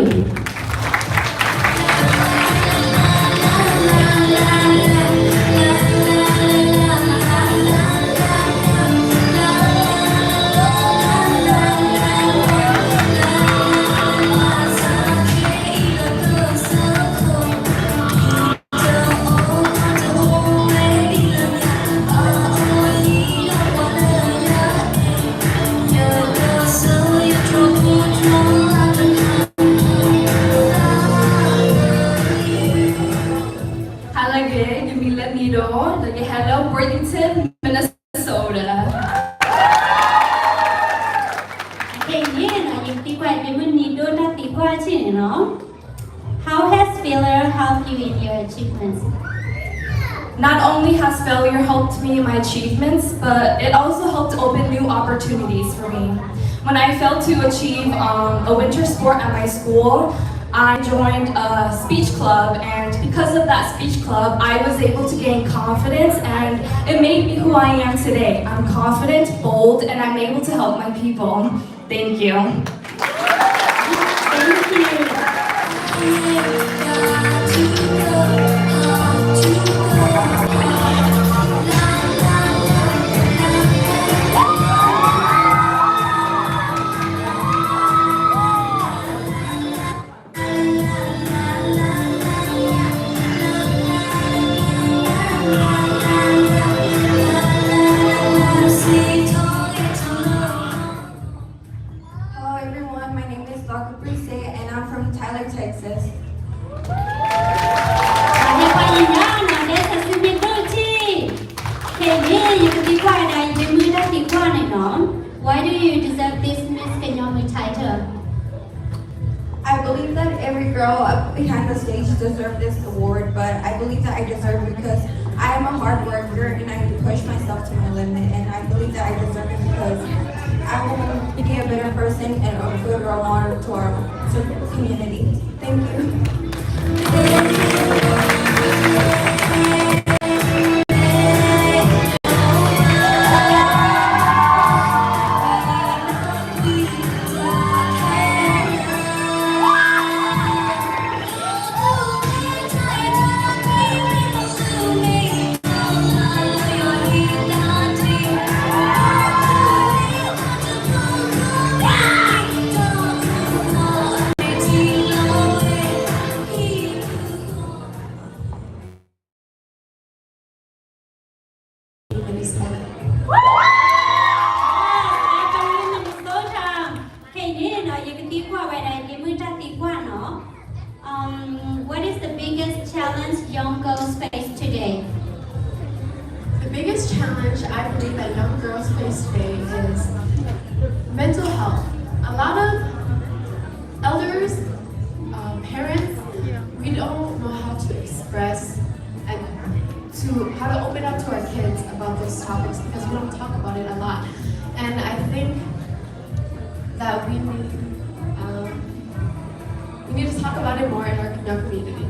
ဟါလၢအဂ့ၤ, ယမံၤလၢ Nido, ဒီးယဟဲလၢ Worthington, Minnesota. ခဲအံၤန့ၣ် ယကသံကွၢ် ဒ့မုၣ် Nido တၢ်သံကွၢ်ထံၣ်န့ၣ်နီၤ. How has failure helped you in your achievements? Not only has failure helped me in my achievements, but it also helped open new opportunities for me. When I failed to achieve, um, a winter sport at my school, I joined a speech club, and because of that speech club, I was able to gain confidence, and it made me who I am today. I'm confident, bold, and I'm able to help my people. Thank you. Thank you. Hello everyone, my name is Laka Prise and I'm from Tyler, Texas. ပှၤဟဲဖးယံာ်ညါနီၤ, ဒ်သိးမ့ၢ်ဒိၣ်ထံၣ်, ခဲအံၤန့ၣ် ယကသံကွၢ်ဝဲဒၣ် ဒ့မုၣ်တၢ်သံကွၢ်န့ၣ်နီၤ. Why do you deserve this Miss ကညီမုၣ် title? I believe that every girl up behind the stage deserves this award, but I believe that I deserve it because I am a hard worker and I push myself to my limit, and I believe that I deserve it because I will be a better person and a good role model to our, to the community. Thank you. Minnesota. ခဲအံၤန့ၣ်နီၤ ယကသံကွၢ်ဝဲဒၣ် ဒ့မုၣ်တၢ်သံကွၢ်နီၤ. Um, what is the biggest challenge young girls face today? The biggest challenge I believe that young girls face today is mental health. A lot of elders, um, parents, we don't know how to express and to how to open up to our kids about those topics because we don't talk about it a lot. And I think that we need, um, we need to talk about it more in our young community.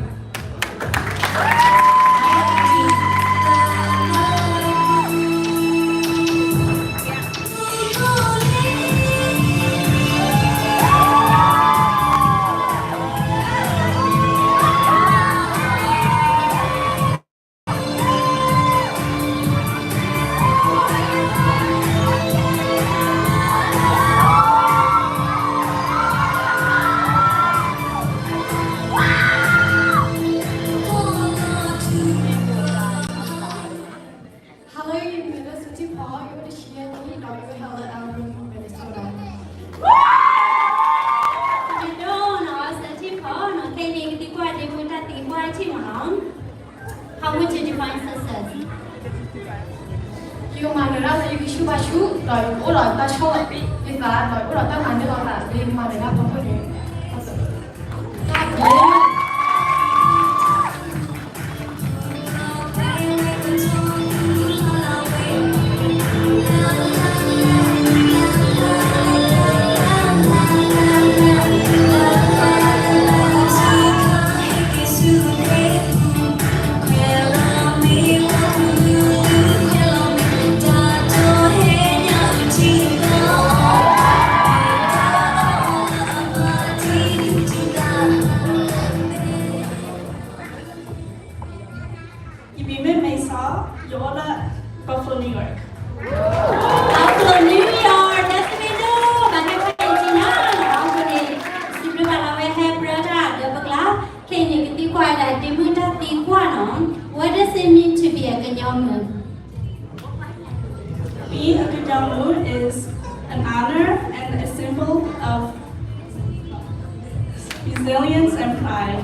How would you define success? ယကမၤနၢၤတၢ်လၢယကဆူးဘၣ်ဆူး, ဒီးယကအိၣ်ဒီးတၢ်ဆီၣ်လီၤယသး, ဒီးယကအိၣ်ဒီးတၢ်မၤန့ၢ်လီၤသးလၢယကမၤနၢၤတၢ်ဖီခိၣ်န့ၣ် ယမံၤမ့ၢ် Maisol, ယအိၣ်လၢ Buffalo, New York. Buffalo, New York, ဒ်သိးမ့ၢ်ဒိၣ် ဘၣ်တၢ်ခါအံၤကံနီၤ, အဃိန့ၣ် စံးဘျုးဘၣ်လၢအဝဲဟဲပြၢတၢ်လၢပကျါ, ခဲအံၤန့ၣ် ကသံကွၢ်ဝဲဒၣ် ဒ့မုၣ်တၢ်သံကွၢ်နီၤ, What does it mean to be a ကညီမုၣ်? Being a ကညီမုၣ် is an honor and a symbol of resilience and pride.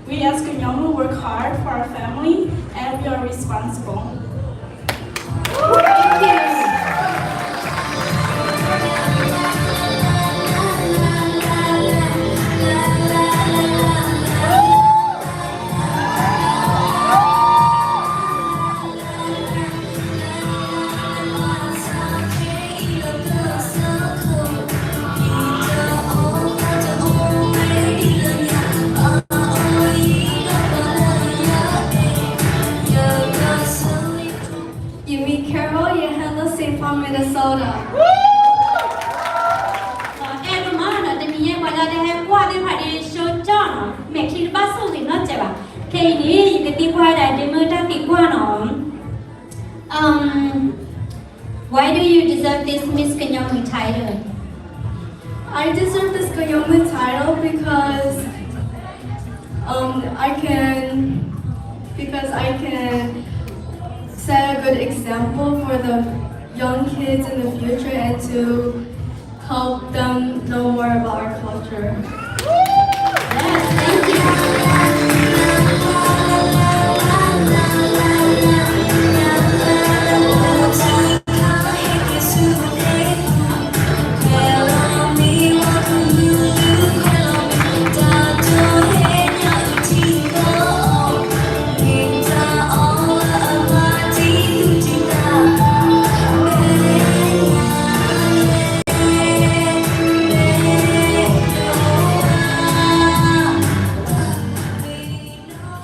We as ကညီမုၣ် work hard for our family and we are responsible. Thank you. ယမံၤ Carol, ယဟဲလၢ Saint Paul, Minnesota. အဲၣ်ဒိးမးနီၤ, တနံၤညါပှၤလၢတဟဲကွၢ်သ့ၣ်တဖၣ်ဒ် show ကၠီနီၤ, မဲာ်ချံတဘၣ်ဆိၣ်ဂ့ၤနီတစဲးဘၣ်. ခဲအံၤန့ၣ် ယကသံကွၢ်ဝဲဒၣ် ဒ့မုၣ်တၢ်သံကွၢ်နီၤ. Um, why do you deserve this Miss ကညီမုၣ် title? I deserve this ကညီမုၣ် title because, um, I can, because I can set a good example for the young kids in the future and to help them know more about our culture. Yes, thank you.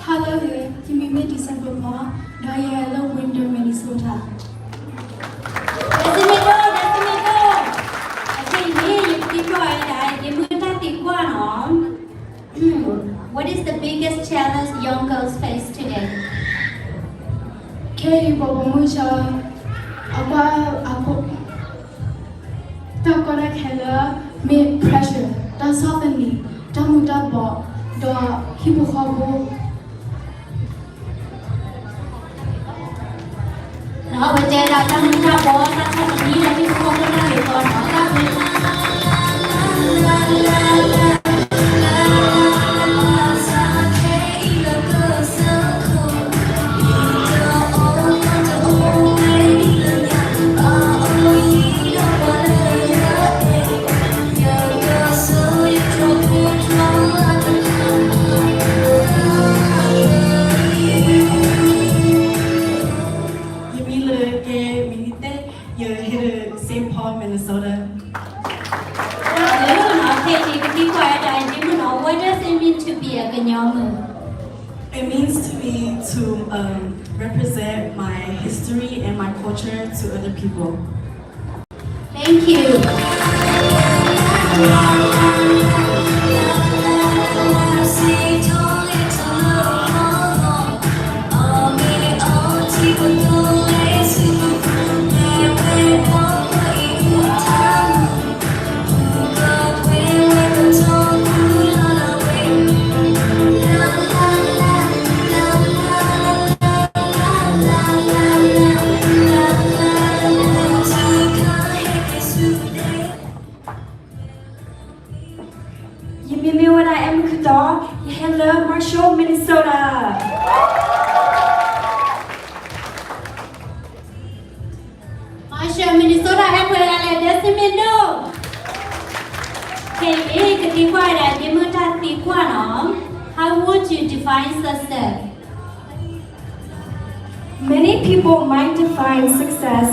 Hello, ယမံၤမ့ၢ် December မး, ဒီးယဟဲလၢ Wyndham, Minnesota. ဒ်သိးမ့ၢ်ဒိၣ်, ဒ်သိးမ့ၢ်ဒိၣ်. အခဲအံၤန့ၣ် ယကသံကွၢ်ဝဲဒၣ် ဒ့မုၣ်တၢ်သံကွၢ်နီၤ. What is the biggest challenge young girls face today? ခဲအံၤ ပှၤပိာ်မုၣ်ဆၢ အကွၢ်အဖိ တၢ်ကီတၢ်ခဲလၢ မ့ၢ် pressure, တၢ်ဆီၣ်သနံး, တၢ်မူၤတၢ်ဘှီး, ဒီးဟံၣ်ဖိဃီဖိ ဒီးအဝဲတဲဒၣ်တၢ်မူၤတၢ်ဘှီး တၢ်ဆီၣ်သနံး ဒီးဟံၣ်ဖိဃီဖိတၢ်ဂ့ၤကီနီၤ, တၢ်ဂ့ၤ ယမံၤလၢကဲ မံၤနံၤသ့ၣ်, ယဟဲလၢ Saint Paul, Minnesota. တၢ်ဘျုးနီၤ, ခဲအံၤ ကသံကွၢ်ဝဲဒၣ် ဒ့မုၣ်နီၤ, what does it mean to be a ကညီမုၣ်? It means to me to, um, represent my history and my culture to other people. Thank you. ယမံၤမ့ၢ်ဝဲဒၣ် အဲၣ်မုၢ်ခတီ, ယဟဲလၢ Marshall, Minnesota ဟဲပှဲၤဒၣ်လဲၣ် ဒဲစ့မ့ၣ်ဒိၣ်. ခဲအံၤန့ၣ် ကသံကွၢ်ဝဲဒၣ် ဒ့မုၣ်တၢ်သံကွၢ်နီၤ, How would you define success? Many people might define success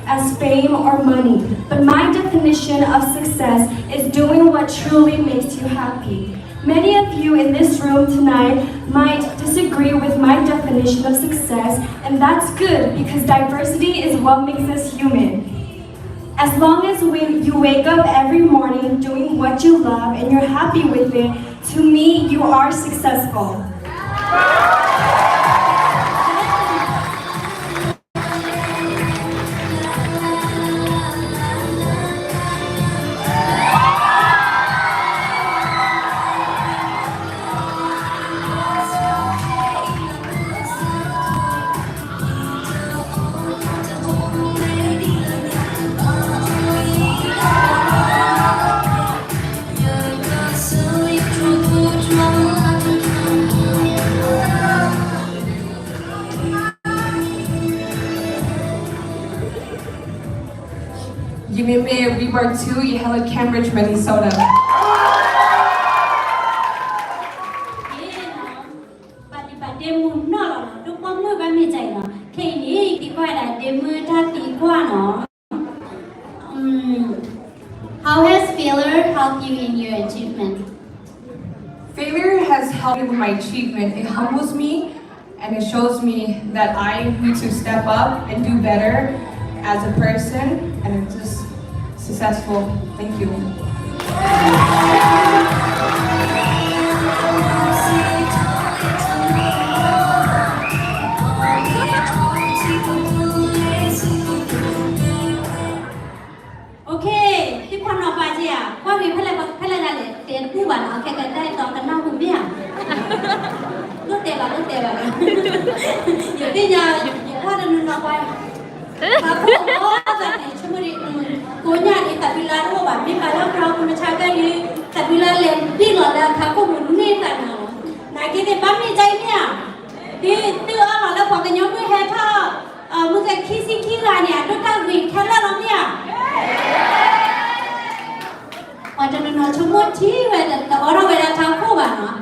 as fame or money, but my definition of success is doing what truly makes you happy. Many of you in this room tonight might disagree with my definition of success, and that's good because diversity is what makes us human. As long as we, you wake up every morning doing what you love and you're happy with it, to me, you are successful.ယမ့ၢ်မ့ၢ် Rebar Two, ယဟဲလၢ Cambridge, Minnesota. ပာ်ဒံးပာ်ဒ့မုၢ်နီၢ်လီၤနီၤ, ဒိၣ်ပီမုၣ်ဘၣ်မ့ၢ်ကဲအံၤနီၤ, ခဲအံၤန့ၣ် သံကွၢ်ဝဲဒၣ်ဒ့မုၣ်တၢ်သံကွၢ်နီၤ. Um, how has failure helped you in your achievement? Failure has helped me with my achievement. It humbles me and it shows me that I need to step up and do better as a person and just successful. Thank you. โอเค, သ့ၣ်ဖီနီၤပာ်က့ၤဧါ, ကွၢ်က့ၤဖဲလဲၣ်ဖဲလဲၣ်ဒၣ်လဲၣ်, တဲတဘူၣ်ဘၣ်နီၤ, ခဲကဲတၢ်အဲၣ်တီကနၢ်ဟူမ့ၢ်ဧါ, လိၣ်တဲဘၣ် လိၣ်တဲဘၣ်, ယသ့ၣ်ညါ, ယကွၢ်တနီၤနီၤပှၤ, ခါခိၣ်အီၣ်သးန့ၣ် ဆိကမိၣ်ဒ်, ကိးညၣ်ဒ်သးဒုလါတအိၣ်ဘၣ်, မ့ၢ်ပာ်လၢ crowd မုၢ်မဆါကဲဒ်, သးဒုလါလဲၤဘံၣ်လီၤလၢအခါခိၣ်ပူၤန့ၢ်သးနီၤ, နာ်က့သ့ၣ်ဘၣ်မ့ၢ်ကဲအံၤမ့ၢ်ဧါ, ဒ်သုအၢၣ်လီၤလၢပှၤကညီမုၢ်ဟဲထီၣ် မုၢ်ကဲခံဆံခံဂၤန့ၣ် အဒိၣ်တၢ်ဂ့ၤခဲလၢာ်လီၤမ့ၢ်ဧါ. ပှၤတနီၤနီၤဆိကမိၣ်ထံဝဲ တအိးထီၣ်ဝဲဒၣ်ထးခိၣ်ဘၣ်နီၤ,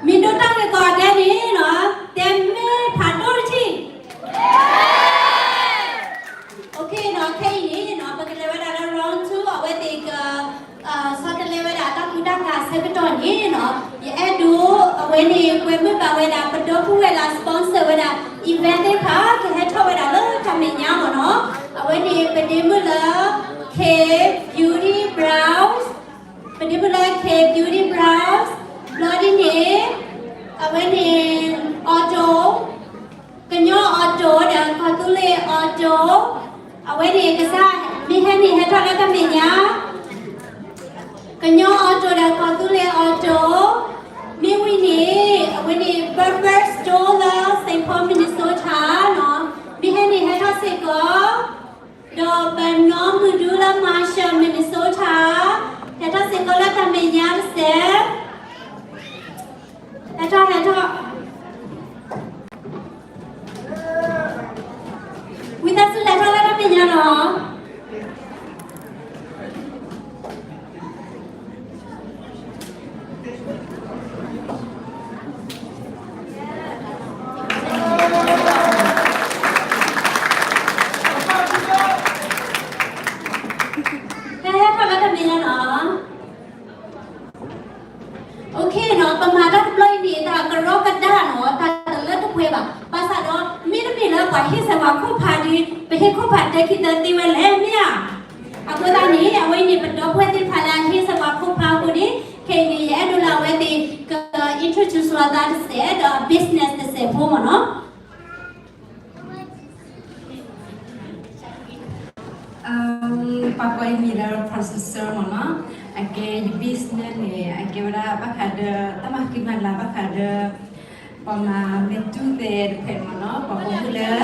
မ့ၢ်ဒိၣ်တၢ်ဂ့ၤကိးဂၤဒဲးန့ၣ်နီၤ, တဲမ့ၢ်ဖးဒိၣ်တထံၣ်. Okay နီၤ, ခဲအံၤန့ၣ်နီၤ ပကလဲၤဝဲဒၣ်လၢ round two အဝဲသ့ၣ်က ဆီတလဲဝဲဒၣ်တၢ်ကူတၢ်ကၤဆၢကတီၢ်န့ၣ်နီၤ, ယအဲၣ်ဒိးအဝဲန့ၣ် ကွဲမုာ်ဘၣ်ဝဲဒၣ် ပဒီပုၢ်ဝဲၢ်လၢ sponsor ဝဲဒၣ် event သ့ၣ်တဖၣ် ကဟဲထီၣ်ဝဲဒၣ်လၢတၢ်မဲာ်ညါမ့ၢ်နီၤ, အဝဲန့ၣ် ပဒ့မုၣ်လၢ K Beauty Brows, ပဒ့မုၣ်လၢ K Beauty Brows, ဘျီဒ်န့ၣ် အဝဲန့ၣ် Auto, ကညီ Auto ဒီး ကီၢ်သူလ့ၤ Auto, အဝဲန့ၣ်ကစၢ် မ့ၢ်ဟဲန့ၣ်ဟဲထီၣ်လၢတၢ်မဲာ်ညါ, ကညီ Auto ဒီး ကီၢ်သူလ့ၤ Auto, မ့ၢ်ဝံၤန့ၣ် အဝဲန့ၣ် Barber Store လၢ Saint Paul Minnesota နီၤ, မ့ၢ်ဟဲန့ၣ်ဟဲထီၣ်စ့ၢ်ကီး, ဒီးပနီၢ်မုၢ်ဒူလၢ Marshall Minnesota, ဟဲထီၣ်စ့ၢ်ကီးလၢတၢ်မဲာ်ညါတစဲး, ဟဲထီၣ် ဟဲထီၣ် ဝံသးစူၤလဲၤထီၣ်လၢတၢ်မဲာ်ညါနီၤ. ဟဲထီၣ်လၢတၢ်မဲာ်ညါနီၤ. Okay နီၤ, ပမၤတၢ်တဘျီအံၤန့ၣ် တၢ်ကရီကဒါနီၤ, တၢ်တလၢတပှဲၤဘၣ်. ဘၣ်ဆၣ်ဒီး မ့တမ့ၢ်လၢပှၤဟ့ၣ်စၢၤပှၤခိၣ်ဖးဒီး ပဟ့ၣ်ခိၣ်ဖးတၢခံသၢသ့ဝဲလဲၣ်မ့ၢ်ဧါ. အဃိသတးန့ၣ် အဝဲအံၤန့ၣ် ပဒီပုၢ်ဝဲၢ်သ့ၣ်တဖၣ်လၢအဟ့ၣ်စၢၤပှၤခိၣ်ဖးအဃိန့ၣ် ခဲအံၤန့ၣ် ယအဲၣ်ဒိးလၢအဝဲသ့ၣ်က introduce လိာ်သးတစဲးဒီး business တစဲးဖိမ့ၢ်နီၤ. ပှၤကိးအံၤမံၤလၢ processor မ့ၢ်နီၤ, အကဲယ business န့ၣ် အကဲဝဲဒၣ်ဘၣ်ဃးဒီး တၢ်မၤဃံမၤလၤဘၣ်ဃးဒီး ပှၤမၤမဲာ်တူၢ်သဲးတဖျၢၣ်မ့ၢ်နီၤ, ပှၤပိာ်မုၣ်လၢ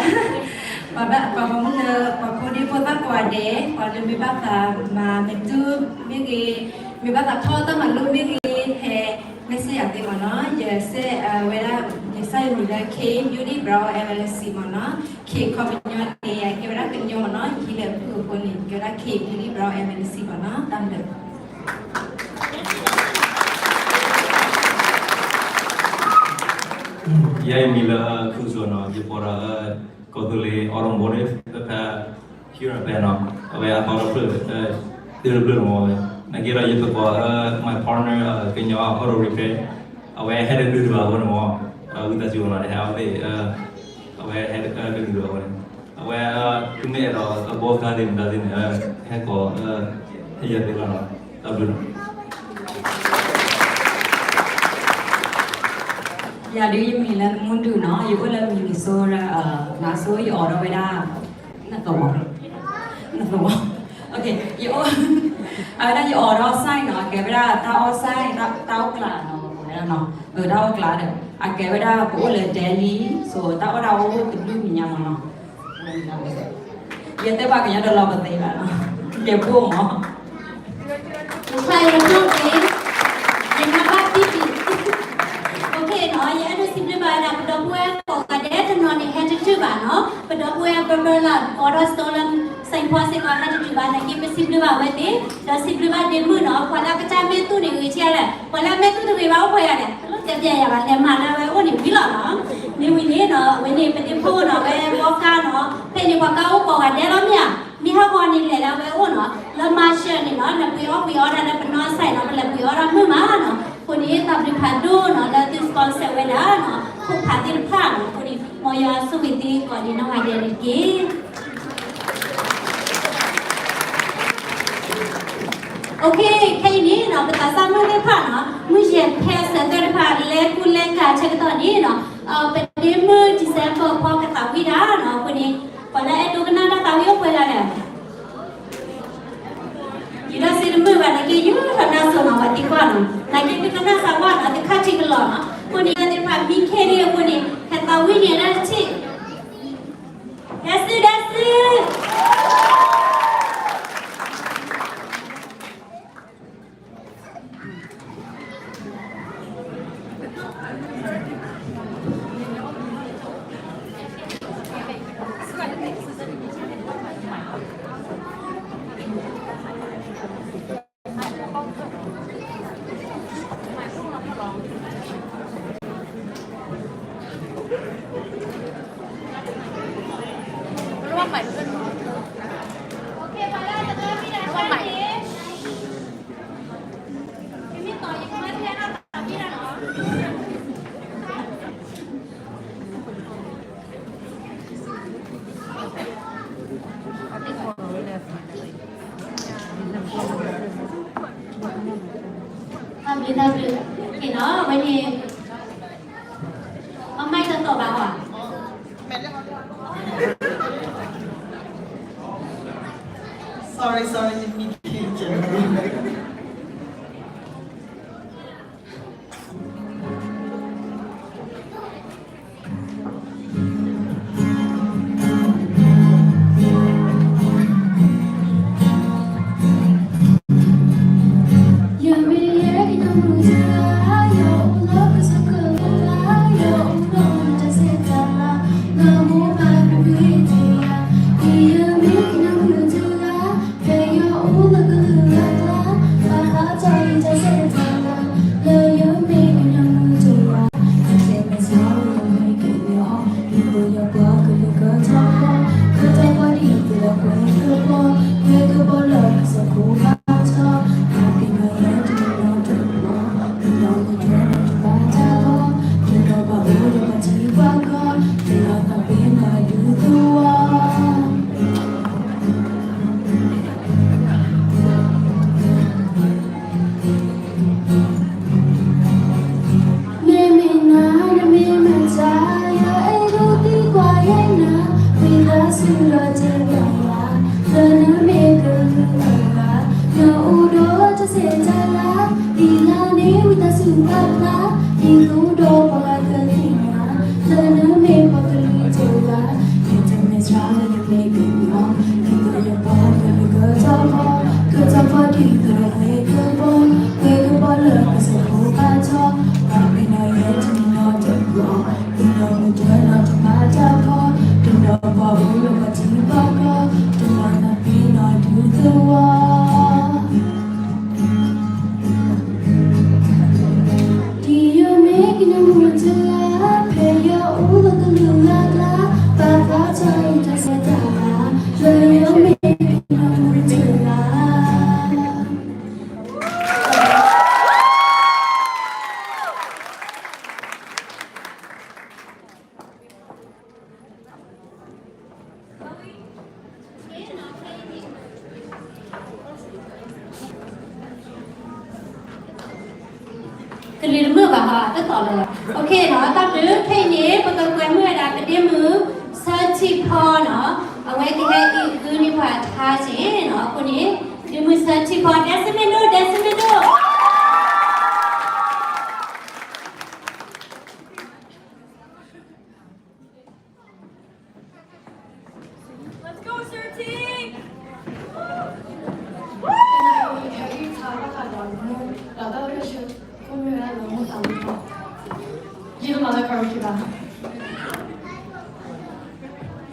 ပှၤဘၣ် ပှၤပိာ်မုၣ်လၢ ပှၤဖိဒံဖိသၣ်ကိးဂၤဒဲး, ပှၤလၢမ့ၢ်ဘၣ်သးမၤမဲာ်တူၢ်မ့ၢ်ဂ့ၤ, မ့ၢ်ဘၣ်သးထီၣ်တၢ်မၤလိမ့ၢ်ဂ့ၤ, ဟဲ message ယၤသ့မ့ၢ်နီၤ, ယစဲးဝဲဒၣ် ယ ယစၢ်ယမံၤလၢ K Beauty Brow Agency မ့ၢ်နီၤ. K ခီပညီန့ၣ် ကဲဝဲဒၣ်ကညီမ့ၢ်နီၤ, ယဟံးလၢဖုၣ်အဃိန့ၣ် ကဲဝဲဒၣ် K Beauty Brow Agency မ့ၢ်နီၤ. တၢ်ဘျုး ယဲယမံၤလၢ ခူစိနီၤ, ယပှၤဒီး ကီၢ်သူလ့ၤ automotive ဖဲ Hero ဖဲနီၤ, အဝဲအသီတဖျၢၣ် သုတဖျၢၣ်မ့ၢ်ဝဲ, နာ်က့ဒီးယသကိး my partner ကညီ auto repair အဝဲဟဲတဒုးဒံးဘၣ်အဃိန့ၣ်မ့ၢ်, ဝံသးစူၤနီၤ တဟဲအီၣ်သ့ၣ် အဝဲဟဲတဒုးဒံးဘၣ်အဃိန့ၣ်, အဝဲ သုမ့ၢ်အဲၣ်ဒိးအဘီခါသ့ၣ်မတၤသ့ၣ်န့ၣ် ဟဲကိး ဟဲယၤသ့ၣ်ဘၣ်နီၤ, တၢ်ဘျုးနီၤ. ယၤဒုးယမံၤလၢမူဒုနီၤ, ယအိၣ်လၢ Minnesota, နဆိယအိးထီၣ်ဝဲဒၣ် နသဝီ, နသဝီ, ယအိၣ်, အဝဲဒၣ်ယအိးထီၣ် sign နီၤ, အကဲဝဲဒၣ်တၢ်အီၣ် sign တၢ်အီၣ်ကျးနီၤ, ဝဲဒၣ်နီၤ, တၢ်အီၣ်ကျးဒီး အကဲဝဲဒၣ်ပအိၣ်လၢ Delhi, so တၢ်အီၣ်တၢ်အီအိၣ်တဘျုးမံၤညါမ့ၢ်နီၤ, ယတဲပှၤကညီတလီၤပသ့ဘၣ်နီၤ, ယဲၢ်ဘိမ့ၢ် ယမၤဘၣ်ပံပံ, OK နီၤ, ယအဲၣ်ဒိးစံးဘျုးဘၣ်ဝဲဒၣ် ပဒီပုၢ်ဝဲၢ်ကိးဂၤဒဲးတနီၤန့ၣ် ဟဲတတုၤဘၣ်နီၤ, ပဒီပုၢ်ဝဲၢ် Berber လၢ Auto Store လၢ Saint Paul စ့ၢ်ကီး ဟဲတတုၤဘၣ်နာ်က့ ပစံးဘျုးဘၣ်ဝဲသ့ၣ်, ဒီးစံးဘျုးဘၣ်ဒ့မုၣ်နီၤ, ပှၤလၢအကစၢ်မ့ၢ်သူၣ်န့ၣ်ဂ့ၤဆံးလဲၣ်, ပှၤလၢအမ့ၢ်သူၣ်တဂ့ၤဘၣ်အိၣ်ပှဲၤဂၤလဲၣ်, တလိၣ်တဲပျဲယၤဘၣ်, လဲၤမၤလၢအဝဲအိၣ်န့ၣ်ဝံၤလီၤနီၤ, မ့ၢ်ဝံၤန့ၣ်နီၤ, အဝဲန့ၣ် ပဒ့ဖိနီၤ, အဝဲဘီကါနီၤ, ဖဲန့ၣ်ပှၤကါအိၣ်ကိးဂၤဒဲးလီၤမ့ၢ်ဧါ, မ့ၢ်ဟးဂီၤန့ၣ်လဲၤလၢအဝဲအိၣ်နီၤ, လၢ Marshall န့ၣ်နီၤ, လဲၤပှ့ၤအီၣ်ပှ့ၤအီတၢ်လၢပနီၢ်ဆဲးနီၤ, ပလဲၤပှ့ၤအီတၢ်မုာ်မးနီၤ, အဃိန့ၣ် တၢ်ဘျုးဖးဒိၣ်နီၤ လၢသု sponsor ဝဲဒၣ်နီၤ, ခိၣ်ဖးသ့ၣ်တဖၣ်နီၤ, အဃိန့ၣ် မ်ယွၤဆိၣ်ဂ့ၤသုကိးဒံးနီၢ်ဂၤဒဲးန့ၣ်တက့ၢ်. OK, ခဲအံၤန့ၣ်နီၤ, ပသးစၢ်မုၣ်သ့ၣ်တဖၣ်နီၤ, မုၢ်ယဲၢ်ဖဲစဲးသၢတဖၣ် လဲၤကူလဲၤကၤဆၢကတီၢ်န့ၣ်နီၤ, ပဒ့မုၣ် December ဖီကသးဝံၣ်တၢ်နီၤ, အဃိန့ၣ် ပှၤလၢအဲၣ်ဒိးကနၣ်တၢ်သးဝံၣ်အိၣ်ပှဲၤဂၤလဲၣ် ယဒီးစ့တမုာ်ဘၣ်နာ်က့ ယထီၣ်နၢ်စိၤနီၤ ပှၤသံကွၢ်နီၤ, နာ်က့သုကနၣ်စးကွၢ်နီၤ, သုခါထံကလီၤနီၤ, အဃိန့ၣ် သ့ၣ်တဖၣ်မံခ့လံအဃိန့ၣ် ဟဲသးဝံၣ်န့ၣ်ဒၣ်တထံၣ်, ဒဲစုဒဲစု တၢ်ဘျုးတၢ်ဘျုး, က့ၤနီၤ အဝဲန့ၣ် အမံၤတသီၣ်ဘၣ်ဟီ, sorry sorry ယမံခ့ကဲ မ့မ့ၢ်နၤ နမ့ၢ်မတၤ ယအဲၣ်ဒိးသံကွၢ်ယဲနၤ, ဝံသးစူၤဒီးတဲဘၣ်ယၤ, လၢနမ့ၢ်ကလုၢ်အဂၤ, နအိၣ်ဒီးတၢ်ဆဲးတၢ်လၤ, ဒ်လၢန့ၣ်ဝံသးစူၤပာ်ဖျါ, ဒ်သိးဒီးပှၤဂၤကသ့ၣ်ညါ, လၢနမ့ၢ်ပှၤကလုၢ်တဂၤ, ယတမ့ၢ်စှၤလၢယမ့ၢ်ကညီ, ဒ်သိးယပှၤကလုာ်ကထီၣ်ဖီ, ကထီၣ်ဖီဒ်သိးဒီးဝဲကဘီ, ဝဲကဘီလၢကစၢ်ဖိဘၣ်ထီၣ်, ဘၣ်မ့ၢ်နီၢ်ယဲတနီၤတဘျီ, သ တနီၤတပာ်တၢ်ဖီ, တနီၤပှၤဟူလၢပှၤထံပှၤကီၢ်, တနီၤသးပ့ၤနီၣ်ဒုးသဝီ. ဒ်ယမ့ၢ်ကညီမုၢ်တဂၤ, ဖဲယအိၣ်လၢကလုာ်လၢ်ကျါ, ဘၣ်သးထီၣ်အံၤတၢ်ဆဲးတၢ်လၤ, လၢယမ့ၢ်ကညီမုၢ်တဂၤ. ကလံၤတမုာ်ဘၣ်ဟီ တသီၣ်လၢၤ. အိၣ်ခ့နီၤ, တၢ်ဘျုး. ခဲအံၤန့ၣ် ပကကွဲမုာ်ဝဲဒၣ်ကဒ့မုၣ် ဆၢထံဖီနီၤ, အဝဲကဟဲအံၣ်ဃုန့ၢ်ပှၤထါစ့ၢ်နီၤ. အဃိန့ၣ် ကဒ့မုၣ်ဆၢထံဖီ ဒဲစမ့ၢ်ဒိၣ် ဒဲစမ့ၢ်ဒိၣ်. Let's go, Sir T!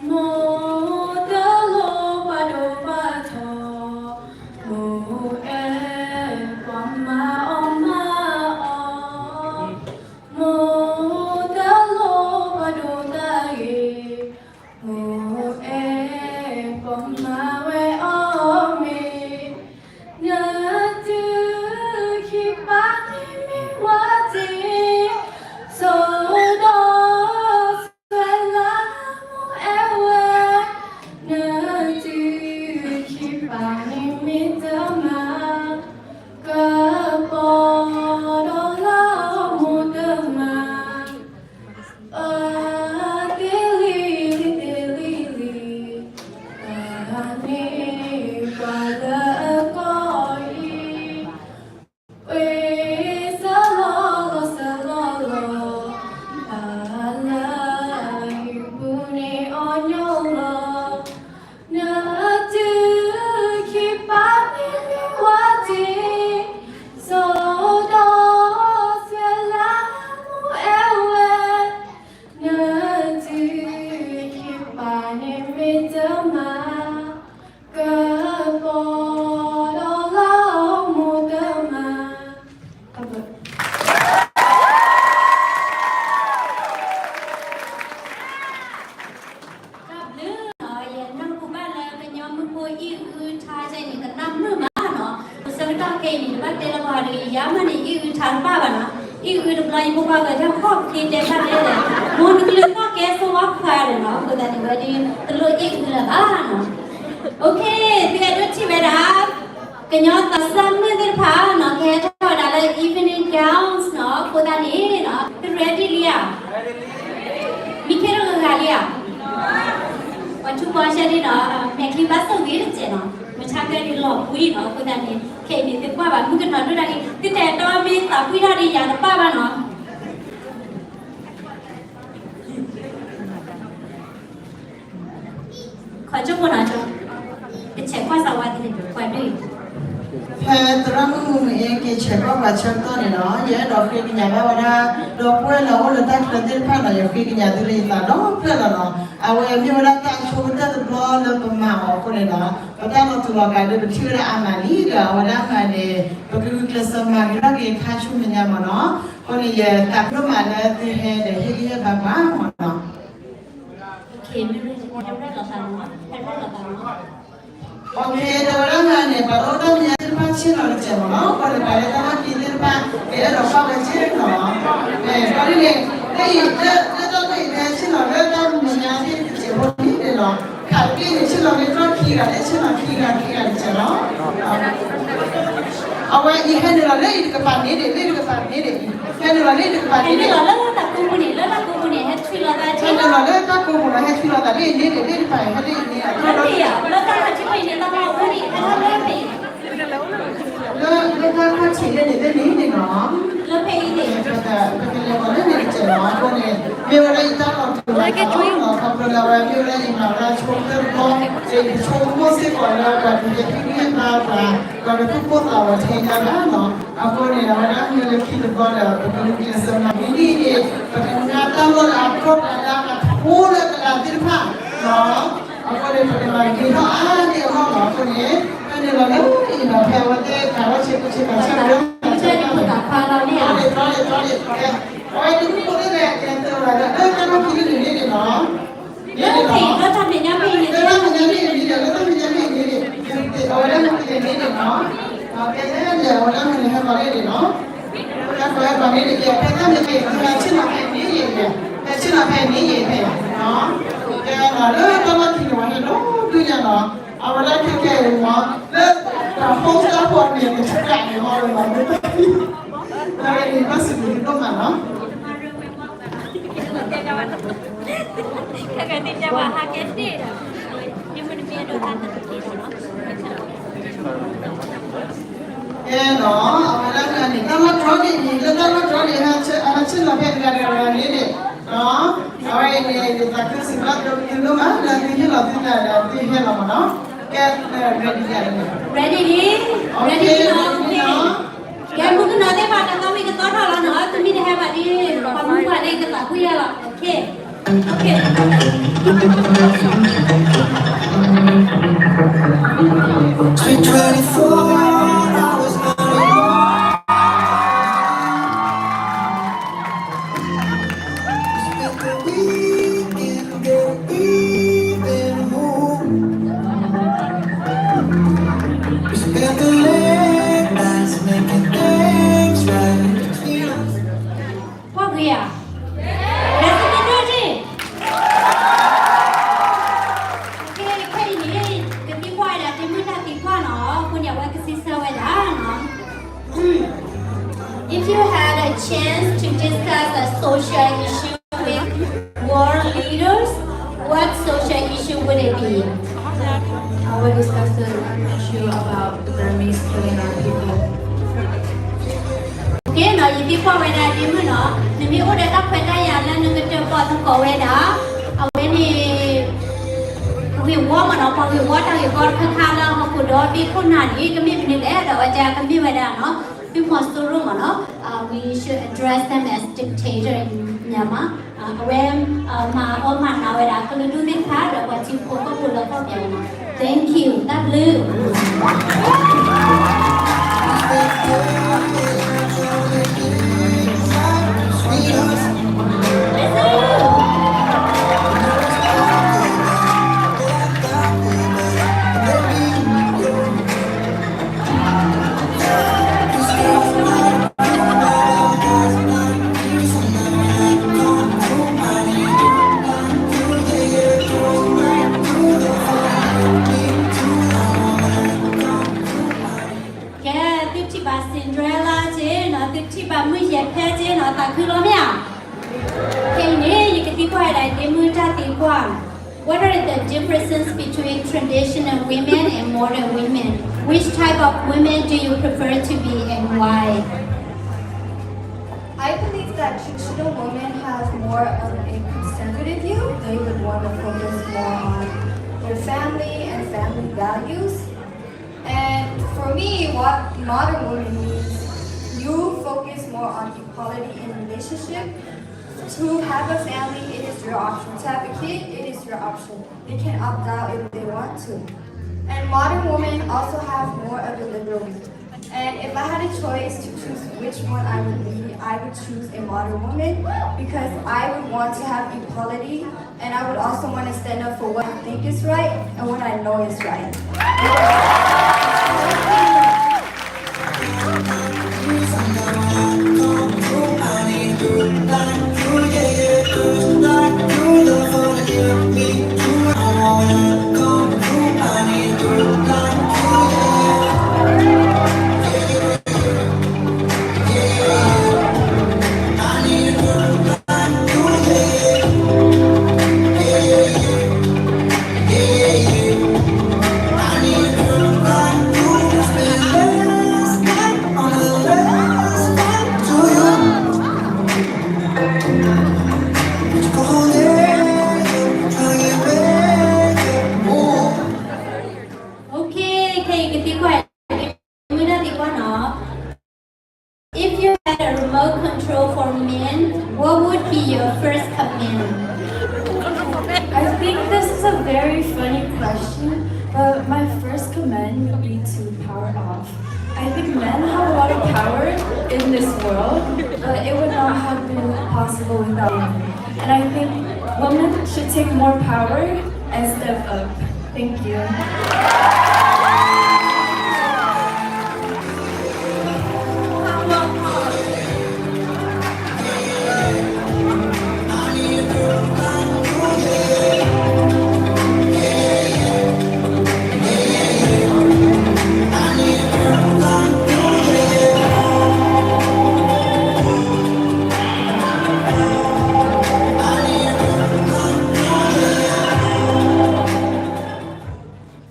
မိၢ်တလိၣ်ပှၤဒိၣ်ပှၤထီ, မိၢ်အဲၣ်ပှၤမၤအီၣ်မၤအီ, မိၢ်တလိၣ်ပှၤဒိၣ်တၢ်ဂ့ၤ, မိၢ်အဲၣ်ပှၤမၤဝဲအီၣ်မ့ၤ, နတုၤခံပၤန့ၣ်မ့ၢ်ဝဲတ့ၢ်, စိဒီး ဆွဲလၢမိၢ်အဲၣ်ဝဲ, နတုၤခံပၤန့ၣ်မ့ၢ်တမၤ, ကပီၤဒီးလၢမိၢ်တမၤ, အတ့ၢ်လံ တ့ၢ်လံလံ, အန့ၣ်ပှၤလၢအကီၢ်အံၤ ဝ့ၢ်စၢလီၤလီၤစၢလီၤလီၤ, အလၢဟံၣ်ပူၤန့ၣ်အီၣ်ညီလီၤ, နတုၤခံပၤန့ၣ်မ့ၢ်ဝဲတ့ၢ်, စိဒီးဆွဲလၢမိၢ်အဲၣ်ဝဲ, နတုၤခံပၤန့ၣ်မ့ၢ်တမၤ ကပီၤဒီးလၢမိၢ်တမၤ, တၢ်ဘျုးနီၤ. ယနၢ်ဟူဘၣ်လၢကညီမုၢ်ဖိအံၣ်အုထါကဲန့ၣ် ကနၣ်မုာ်မးနီၤ. ပဆၢကတီၢ်ခဲအံၤန့ၣ် တဘၣ်တဲလၢပှၤတဂ့ၤ ယၤမးန့ၣ် အံၣ်အုထါတဘၣ်ဘၣ်နီၤ. အံၣ်အုတဘျီ ယဖိခွါဂၤဒၣ်ဟီၣ်က့ၤတဲဘၣ်တဲလဲၣ်, မိၢ်နကလုၢ်သီၣ်ကဲဆိဝါခွါဒီးနီၤ. အဃိသတးန့ၣ် ဝဲဒၣ်တလိၣ်အံၣ်အုလၢၤဘၣ်နီၤ. အိၣ်ခ့, သုအဲၣ်ဒိးထံၣ်ဝဲဒၣ် ကညီသးစၢ်မုၣ်သ့ၣ်တဖၣ်နီၤ ကဟဲထီၣ်ဝဲဒၣ်လၢ evening gowns နီၤ. အဃိသတးန့ၣ်နီၤ သု ready လံဧါ. မံခ့တဂၤဂၤလံဧါ. ပှၤထူပှၤဆဲးဒ်နီၤ မဲာ်ချံဘၣ်ဆိၣ်ဂ့ၤတစဲးနီၤ မုၢ်ဆါကဲဒ်လီၤပှံၤနီၤ. အဃိသတးန့ၣ် ခဲအံၤန့ၣ် သုကွၢ်ဘၣ်မုၣ်ကနီၤဒိၣ်တၢ်ဂ့ၤ သုတဲာ်တီမ့ၢ်သးပှံၢ်ထီၣ်ဒ်ယၤတဘၣ်ဘၣ်နီၤ. ခီကၠိဖိနီၤ, ကဆဲးကွၢ်စးဝါသ့ၣ်န့ၣ် ပှၤဒ်အံၤ. ဖဲသရၣ်မုၣ်မုၢ်မ့ၢ်အ့ က့ၤဆဲးကွၢ်ပှၤဆၢကတီၢ်န့ၣ်နီၤ ယအဲၣ်ဒိးဃ့ကညးဘၣ်ဝဲဒၣ် ဒီပုၢ်ဝဲၢ်လၢအိၣ်လၢတၢ်ချၢသ့ၣ်တဖၣ်နီၤ ယဃ့ကညးသုလၢယသးဒီဖျၢၣ်လီၤနီၤ. အဝဲမ့ၢ်ဝဲဒၣ်တၢ်ဆိကတၢၢ်တဘျီလၢပမၤအီၤအဃိန့ၣ်နီၤ ပတၢ်လီၤတူာ်လီၤကာ်ဒီး ပထံၣ်ဝဲဒၣ်အါမးလံဒီး အဝဲဒၣ်မးန့ၣ် ပကဂုာ်ကျဲးစၢးမၤက့ၤထီၣ်က့ၤခါဆူမဲာ်ညါမ့ၢ်နီၤ. အဃိန့ၣ် ယသးခုဒိၣ်မးလၢသုဟဲဒီးဟ့ၣ်ဂံၢ်ဟ့ၣ်ဘါပှၤမ့ၢ်နီၤ. အဝဲဒၣ်မးန့ၣ် ပှၤလၢအိၣ်တၢ်မဲာ်ညါသ့ၣ်တဖၣ်ဆ့ၣ်နီၤတစဲးမ့ၢ်နီၤ ပှၤလၢပာ်လၢတၢ်လီၢ်ခံသ့ၣ်တဖၣ် ကအဲၣ်ဒိးကွၢ်ဝဲက့ၢ်နီၤ. ပှၤဒ်န့ၣ် လၢအံၤ လၢတၢ်လီၢ်အံၤ ဟဲဆ့ၣ်နီၤလၢတၢ်မဲာ်ညါသ့ၣ်တစဲးဖိန့ၣ်နီၤ ခးတဘ့ၣ်န့ၣ် ဆ့ၣ်နီၤလၢတၢ်ခံဂၤ လၢဆ့ၣ်နီၤခံဂၤခံဂၤတစဲးလီၤ. အဝဲအံၤဟဲနုာ်လီၤလၢအံၤတကပၤန့ၣ်ဒံး လၢတကပၤန့ၣ်ဒံး ဟဲနုာ်လီၤလၢတကပၤန့ၣ်ဒံး ဟဲနုာ်လီၤလၢတၢ်ကိးပူၤန့ၣ် လၢတၢ်ကိးပူၤန့ၣ် ဟဲထွံလီၤသး ဟဲနုာ်လီၤလၢတၢ်ကိးပူၤလီၤ ဟဲထွံလီၤသးလၢအံၤန့ၣ်ဒံး လၢတကပၤန့ၣ် ဟဲလၢအံၤန့ၣ် လၢတၢ်လီၢ်ခံန့ၣ် တၢ်လီၢ်အူန့ၣ် ဟဲလၢဖဲအံၤ လၢ လၢတၢ်ခီၣ်ထံးလၢန့ၣ်သ့ၣ်န့ၣ်န့ၣ်နီၤ လၢဖဲအံၤန့ၣ် ပကလဲၤဝဲလၢန့ၣ်တစဲးလီၤ အဃိန့ၣ် မ့ၢ်ဝဲဒၣ်ယတၢ်လီၤတူာ်လီၤကာ်လီၤ ခီဖျိလၢအဝဲမ့ၢ်ဝဲဒၣ်ယမၤဝဲဒၣ်ဆိကတၢၢ်တဘျီ ယဆိကမိၣ်စ့ၢ်ကီးလၢပှၤတဟဲဟ့ၣ်ဂံၢ်ဟ့ၣ်ဘါပှၤ ပှၤကသူၣ်ပိၢ်သးဝးထဲညါဘၣ်နီၤ အဃိန့ၣ် အဝဲဒၣ်မ့ၢ်လၢခံတဘျီဒီး ပကမ့ၢ်ကျဲးစၢးမၤဂ့ၤန့ၣ် ပကနၢ်တၢ်လီၢ်လၢအကီၢ်ပှၤလၢအထီလၢကလၤသ့ၣ်တဖၣ်လီၤ. အဃိန့ၣ် ပကမၤဂ့ၤထီၣ်အါန့ၢ်အဂီၢ်လီၤ. အဃိန့ၣ် ဖဲန့ၣ်လီၤလၢအံၤဒီး ဖဲအဝဲသ့ၣ်ကၤထီၣ်ဆ့ကဆ့ကၤဆ့ကဆ့ အဝဲတမုၢ်ဖိသ့ၣ်လဲၣ် ကဲသၢဝဲဒၣ် လၢတၢ်လီၢ်ခံန့ၣ်န့ၣ်လီၤ. လၢတၢ်မဲာ်ညါမ့ၢ်ဂ့ၤန့ၣ် လၢတၢ်မဲာ်ညါမ့ၢ်ဂ့ၤန့ၣ် လၢတၢ်မဲာ်ညါမ့ၢ်ဂ့ၤန့ၣ် အဝဲဒၣ်မ့ၢ်ဂ့ၤန့ၣ်လီၤ. ကဲလၢ အဝဲဒၣ်မ့ၢ်ဂ့ၤန့ၣ် ဟဲလီၤန့ၣ်လီၤ. အဝဲဒၣ်မ့ၢ်ဂ့ၤန့ၣ် ကဲဖဲတၢ်မဲာ်ညါမ့ၢ်ဂ့ၤန့ၣ် ဖဲဆ့ၣ်နီၤဖဲန့ၣ်ဂ့ၤန့ၣ် ဖဲဆ့ၣ်နီၤဖဲန့ၣ်ဂ့ၤန့ၣ်လီၤ. ကဲလီၤ လၢတၢ်လီၢ်ခံန့ၣ် ပှၤဟဲလီၤဒိၣ်ညါလီၤ. အဝဲဒၣ်ခဲကဲအံၤမ့ၢ် လၢတၢ်ဖိသၣ်ဖိအမဲာ်ကဆှးန့ၣ် ဟီလီၤလီၤ တၢ်ဂ့ၢ်န့ၣ် ဘၣ်စံးဘျုးဒိၣ်မးလီၤ. ကဲလီၤ အဝဲဒၣ်န့ၣ် တၢ်လီၢ်တတီၤန့ၣ် လၢတၢ်လီၢ်တတီၤန့ၣ် ဟဲဆ့ၣ်နီၤဖဲတဂၤတဂၤန့ၣ်န့ၣ် အဝဲအံၤန့ၣ် ယသးခုစံးဘျုးသုဒိၣ်မး လၢသုဟ့ၣ်လီၤသုသးဒီး သုဟဲလီၤမ့ၢ်နီၤ. ကဲ ready လံ ready လံ ready လံနီၤ. ကဲ မုၣ်ကနီၤသ့ၣ်တဖၣ် တသီမ့ၢ်ကသီထီၣ်လီၤနီၤ သုမ့ၢ်တဟဲဘၣ်ဒီး ပှၤမုၣ်ပှၢ်န့ၣ်ကသးကွံယါလီၤ. Okay. Okay. Three twenty-four hours. Spent the weekend getting even more. We spent the late nights making things right. ဖှီၣ်ဂ့ၤဧါ. လၢသုတဒိၣ်တ့ၢ် ခဲအံၤန့ၣ် ကသံကွၢ်ဝဲဒၣ် ဒ့မုၣ်တၢ်သံကွၢ်နီၤ အဃိန့ၣ် အဝဲကစံးဆၢဝဲဒၣ်နီၤ. If you had a chance to discuss a social issue with world leaders, what social issue would it be? I will discuss the issue about the Burmese killing our people. Okay နီၤ ယသံကွၢ်ဝဲဒၣ်ဒ့မုၣ်နီၤ နမ့ၢ်အိၣ်ဒီးတၢ်ခွဲးတၢ်ယာ်လၢနကတၢၣ်ပီၣ်သကိးဝဲဒၣ် အဝဲန့ၣ် ဂ့ၢ်ဝီမ့ၢ်နီၤ ပှၤဂ့ၢ်ဝီတၢ်ဂ့ၢ်ကီတခါခါလၢဟီၣ်ခိၣ်ဒီဘ့ၣ်ခိၣ်နၢ်န့ၣ် ကမ့ၢ်မနုၤလဲၣ်ဒီး အဝဲကမ့ၢ်ဝဲဒၣ်နီၤ သုးမီၤစိရိၤမ့ၢ်နီၤ we should address them as dictator in Myanmar. အဝဲ မၤအီၣ်မၤနးဝဲဒၣ် ကလုာ်ဒူၣ်သ့ၣ်တဖၣ်ဒီးပှၤထံဖိကီၢ်ဖိလၢကီၢ်ပယီၤန့ၣ် Thank you တၢ်ဘျုး. ကဲ သုထံၣ်ဘၣ် Cinderella က့နီၤ သုထံၣ်ဘၣ်မုၢ်ယဲၢ်ဖဲက့နီၤ သးခုလီၤမ့ၢ်ဧါ. ခဲအံၤန့ၣ် ယကသံကွၢ်ဝဲဒၣ် ဒ့မုၣ်တၢ်သံကွၢ် What are the differences between traditional women and modern women? Which type of women do you prefer to be and why? I believe that traditional women have more of a conservative view. They would want to focus more on their family and family values. And for me, what modern woman means, you focus more on equality in relationship. To have a family, it is your option. To have a kid, it is your option. They can opt out if they want to. And modern women also have more of a liberal view. And if I had a choice to choose which one I would be, I would choose a modern woman because I would want to have equality and I would also want to stand up for what I think is right and what I know is right. Very funny question, but my first command would be to power off. I think men have a lot of power in this world, but it would not have been possible without women. And I think women should take more power and step up. Thank you.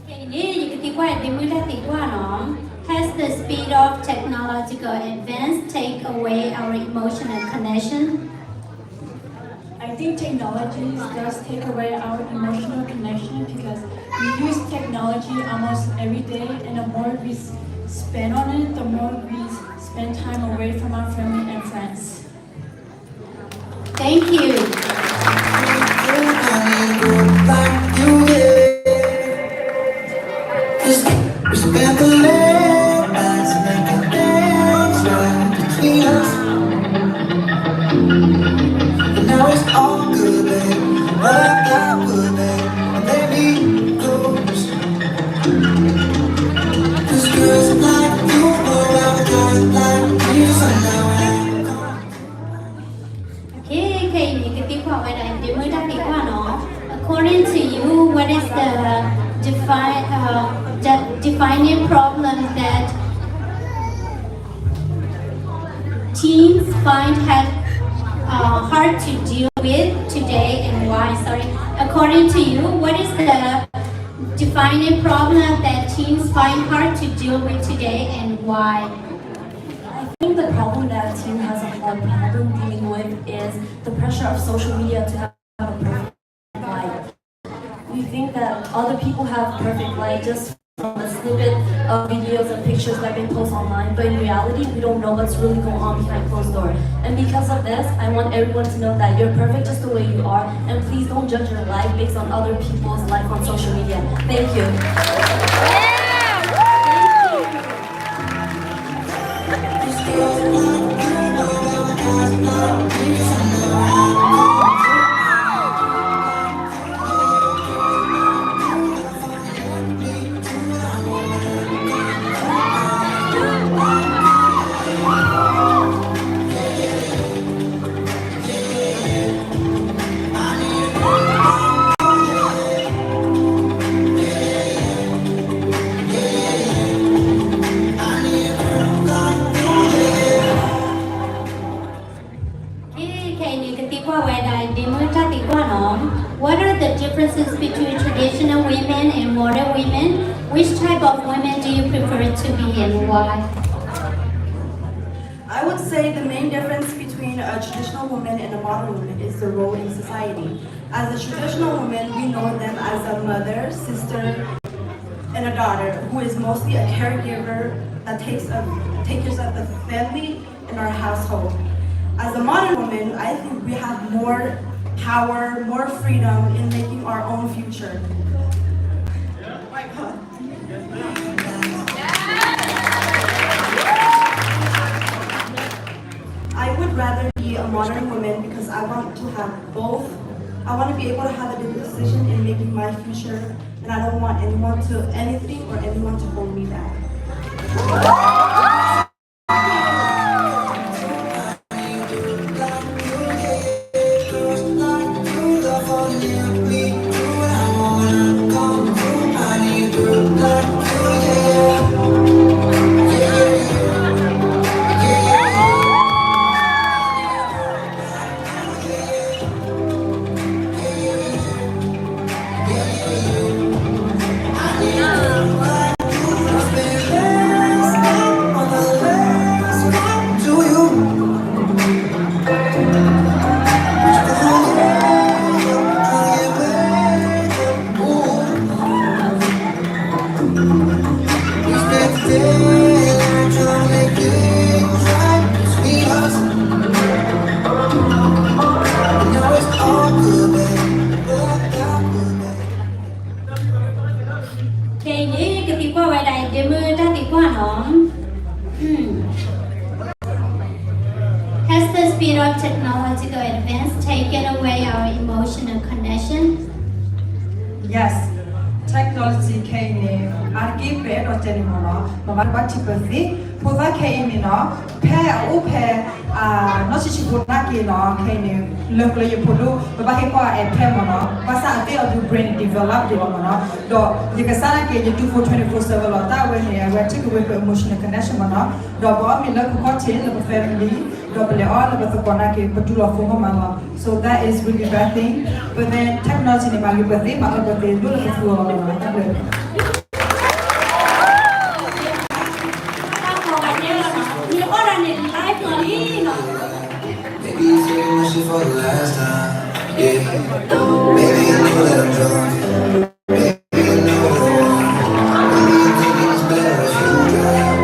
ခဲအံၤန့ၣ် ယကသံကွၢ်ဒ့မုၣ်တၢ်သံကွၢ်နီၤ, Has the speed of technological advance take away our emotional connection? I think technology does take away our emotional connection because we use technology almost every day, and the more we s- spend on it, the more we s- spend time away from our family and friends. Thank you. Okay, ခဲအံၤန့ၣ် ကသံကွၢ်ဝဲဒၣ် ဒ့မုၣ်တၢ်သံကွၢ်နီၤ, According to you, what is the defi- uh, de- defining problem that teens find ha- uh, hard to deal with today and why? Sorry. According to you, what is the defining problem that teens find hard to deal with today and why? I think the problem that teen has a hard problem dealing with is the pressure of social media to have a perfect life. We think that other people have perfect life just from a snippet of videos and pictures that have been posted online, but in reality, we don't know what's really going on behind closed doors. And because of this, I want everyone to know that you're perfect just the way you are, and please don't judge your life based on other people's life on social media. Thank you. Okay, ခဲအံၤန့ၣ် ကသံကွၢ်ဝဲဒၣ် ဒ့မုၣ်တၢ်သံကွၢ်နီၤ, What are the differences between traditional women and modern women? Which type of women do you prefer to be and why? I would say the main difference between a traditional woman and a modern woman is the role in society. As a traditional woman, we know them as a mother, sister, and a daughter who is mostly a caregiver that takes a, takes care of the family in our household. As a modern woman, I think we have more power, more freedom in making our own future. I would rather be a modern woman because I want to have both. I want to be able to have a decision in making my future, and I don't want anyone to, anything or anyone to hold me back. Yes, technology ခဲအံၤန့ၣ် အါတက့ၢ်ပအဲၣ်ဒိးတဲန့ၣ်မ့ၢ်နီၤ, ပဘၣ်ဘၣ်ထံၣ်ပသ့, ဖိသၣ်ခဲအံၤန့ၣ်နီၤ, ဖဲအအိၣ်ဖဲ နီၢ်ဆံးဆံးဖိနာ်က့ၤနီၤ, ခဲအံၤန့ၣ် လၢကျဲယဖိဒိၣ် ပဘၣ်ဟ့ၣ်ကွၢ် iPad မ့ၢ်နီၤ, ဘၣ်ဆၣ်အသ့ၣ်အီၤဒုး brain develop ဒံးလီၤမ့ၢ်နီၤ, ဒီးယကစၢ်နာ်က့ၤ ယဒုးဖိ twenty-four seven လီၤ, တၢ်အဝဲန့ၣ် အဝဲ take away ပ emotional connection မ့ၢ်နီၤ, ဒီးပအီၣ်မ့ၤလၢပခီၣ်ထံးလၢပ family ဒီးပလဲၤအီၣ်လၢပသကိးနာ်က့ၤ ပတူၢ်လိာ်ဖိမးမးလီၤ. So that is really bad thing. But then technology န့ၣ် မၤဂ့ၤပသ့ မၤအၢပသ့ ဒိၣ်လၢပသူအီၤလီၤ. တၢ်ဘျုး Maybe you say you miss it for the last time. Yeah. Maybe you know that I'm drunk. Maybe you know what I want. Maybe you think it's better if you drive.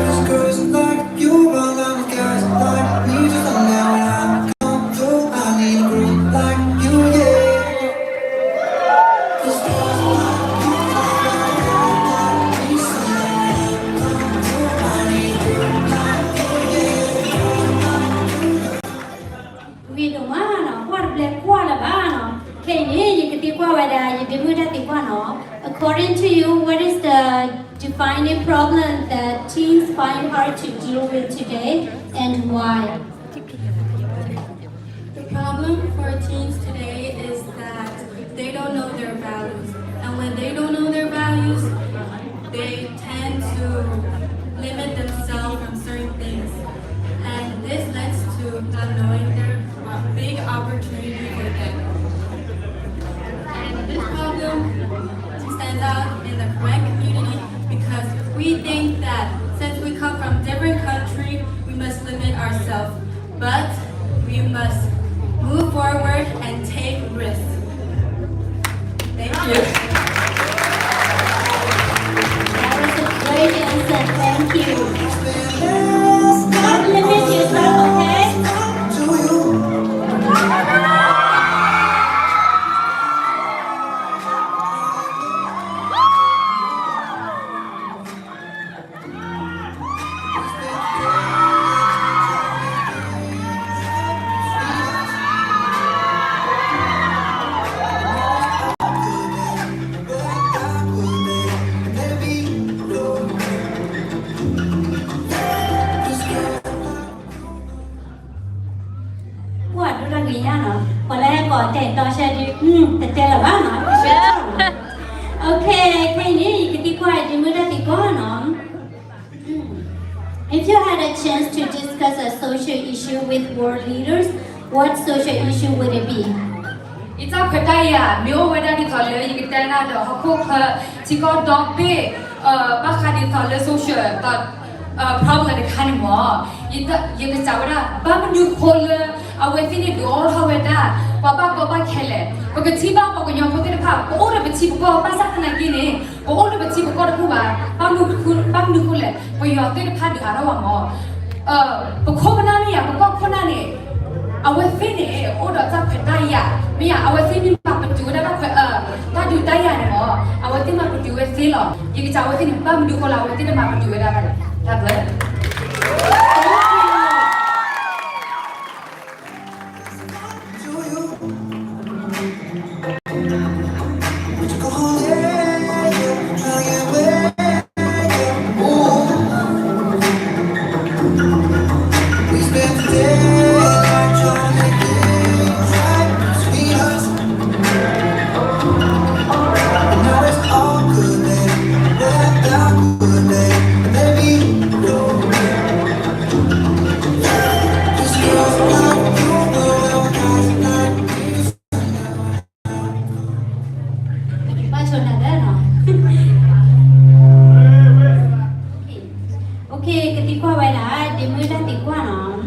This girl's like you, all of the guys like me, just don't know when I come through. I need a girl like you, yeah. This girl's like you, all of the guys like me, so don't know when I come through. I need a girl like you, yeah. ဝံၤဒိၣ်မးနီၤ, ကွၢ်တဘျဲကွၢ်လၢၤဘၣ်နီၤ. ခဲအံၤန့ၣ် ယကသံကွၢ်ဝဲဒၣ် ယဒ့မုၣ်တၢ်သံကွၢ်နီၤ. According to you, what is the defining problem that teens find hard to deal with today, and why? The problem for teens today is that they don't know their values. And when they don't know their values, they tend to limit themselves from certain things. And this leads to not knowing their uh, big opportunity for them. And this problem stands out in the Karen community because we think that since we come from different country, we must limit ourselves. But we must move forward and take risks. Thank you. That was a great answer. Thank you. Don't limit yourself, okay? ပှၤဒိၣ်တၢ်ဂ့ၤညါနီၤ, ပှၤလၢဟဲကိးတဲာ်တီဆဲဒုး, တတဲလၢၤဘၣ်နီၤ, ကဆှဲထီၣ်နီၤ. Okay, ခဲအံၤန့ၣ် ယကသံကွၢ် ဒ့မုၣ်တၢ်သံကွၢ်နီၤ. If you had a chance to discuss a social issue with world leaders, what social issue would it be? ယတၢ်ခွဲးတၢ်ယာ် မ့ၢ်အိၣ်ဝဲဒၣ်ဒ်သိးလၢယကတဲဒၣ်ဒီးဟီၣ်ခိၣ်ချၢ ထံကီၢ်ဒီဘ့ၣ် ဘၣ်ဃးဒ်သိးလၢ social ဒီး problem တခါန့ၣ်မ့ၢ် ယကစံးဝဲဒၣ် ဘၣ်မနုၤဃိလၢ အဝဲသ့ၣ်န့ၣ်ဒုးအိၣ်ထီၣ်ဝဲဒၣ် ပှၤဘၣ်ကီဘၣ်ခဲလဲၣ်. ပကထံၣ်ဘၣ်ပှၤကညီဖိသ့ၣ်တဖၣ် ပအိၣ်ဒီးပထံပကီၢ် ဘၣ်ဆၣ်သနာ်က့န့ၣ် ပအိၣ်ဒီးပထံပကီၢ်တဘူၣ်ဘၣ်. ဘၣ်မနုၤဃိလဲၣ် ပယီၤသ့ၣ်တဖၣ်ဒုးဟးထီၣ်ဝဲမ့ၢ် ပခိၣ်ပနၢ်မ့ၢ်ယၤ ပကီၢ်ခိၣ်နၢ်န့ၣ် အဝဲသ့ၣ်န့ၣ် အိၣ်ဒီးတၢ်ခွဲးတၢ်ယာ် မ့ၢ်ယၤ အဝဲသ့ၣ်န့ၣ်မၤပတုာ်ဝဲဒၣ်တၢ်ခွဲး တၢ်ဒုးတၢ်ယၤန့ၣ်မ့ၢ် အဝဲသ့ၣ်မၤပတုာ်ဝဲသ့လီၤ. ယကစံးဝဲသ့ၣ်န့ၣ် ဘၣ်မနုၤဃိလၢအဝဲသ့ၣ်တမၤပတုာ်ဝဲဒၣ်ဘၣ်လဲၣ်. တၢ်ဘျုး ဘၣ်ဆိနၤလၢနီၤ. Okay, ကသံကွၢ်ဝဲဒၣ် ဒ့မုၣ်တၢ်သံကွၢ်နီၤ.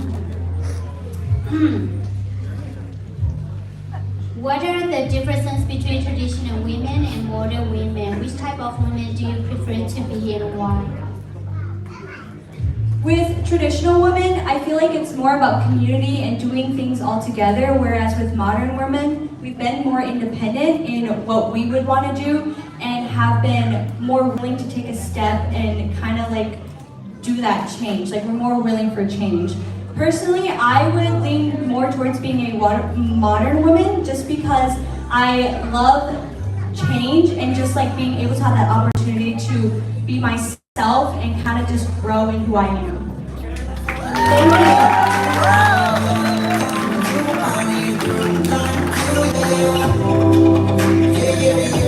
What are the differences between traditional women and modern women? Which type of women do you prefer to be and why? With traditional women, I feel like it's more about community and doing things all together, whereas with modern women, we've been more independent in what we would want to do and have been more willing to take a step and kind of like do that change. Like, we're more willing for change. Personally, I would lean more towards being a wa- modern woman just because I love change and just like being able to have that opportunity to be myself and kind of just grow in who I am. Thank you.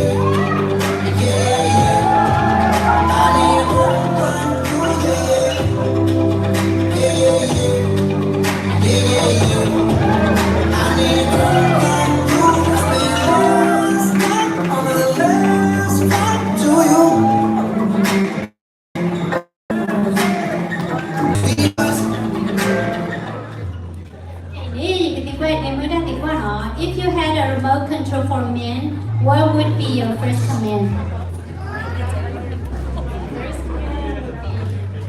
If you had a remote control for men, what would be your first command? First command would be,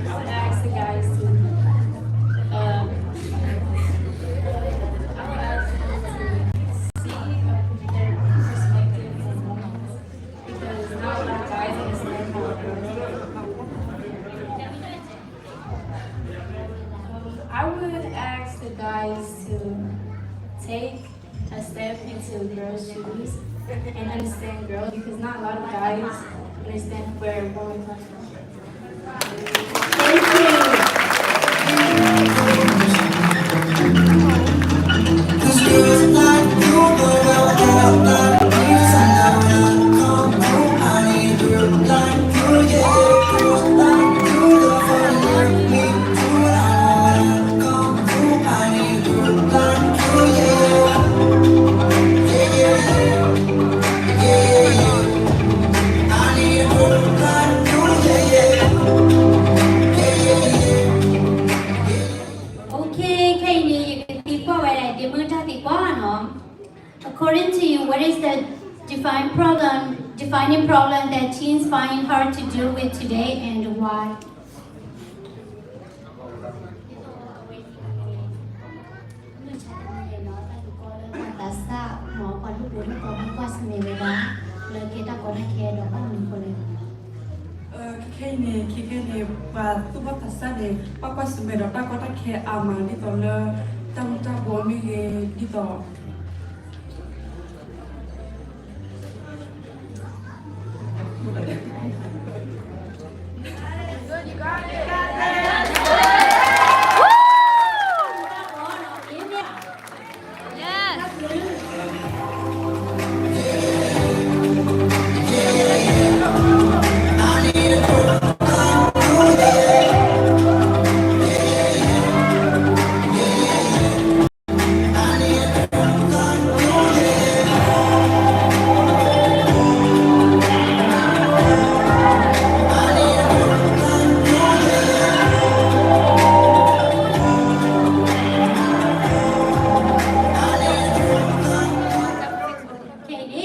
I would ask the guys to, um, I would ask them to see, uh, their perspective on women. Because not a lot of guys understand how it goes. Um, I would ask the guys to take a step into girls' shoes and understand girls, because not a lot of guys understand where women come from. Okay, ခဲအံၤန့ၣ် ယကသံကွၢ်ဝဲဒၣ် ဒ့မုၣ်တၢ်သံကွၢ်နီၤ. According to you, what is the define problem, defining problem that teens find hard to deal with today and why? မုၢ်ဆါတနံၤအံၤနီၤ တၢ်ကကိးလၢတၢ်သးစၢ်နီၤ ပှၤလူၢ်ဖိလၢကီၢ် ဘၣ်ကွၢ်ဆၢၣ်မဲာ်ဝဲဒၣ် လၢကဲတၢ်ကီတၢ်ခဲဒီးဘၣ်မနုၤအဃိလဲၣ်. ခဲခဲအံၤန့ၣ် ခဲခဲအံၤန့ၣ် ပှၤသူၣ်ဘီၣ်သးစၢ်န့ၣ် ဘၣ်ကွၢ်ဆၢၣ်မဲာ်ဒီးတၢ်ကီတၢ်ခဲအါမး ဒ်သိးလၢ တၢ်မူၤတၢ်ဘှီးမ့ၢ်ဂ့ၤ ဒ်သိး Okay, န့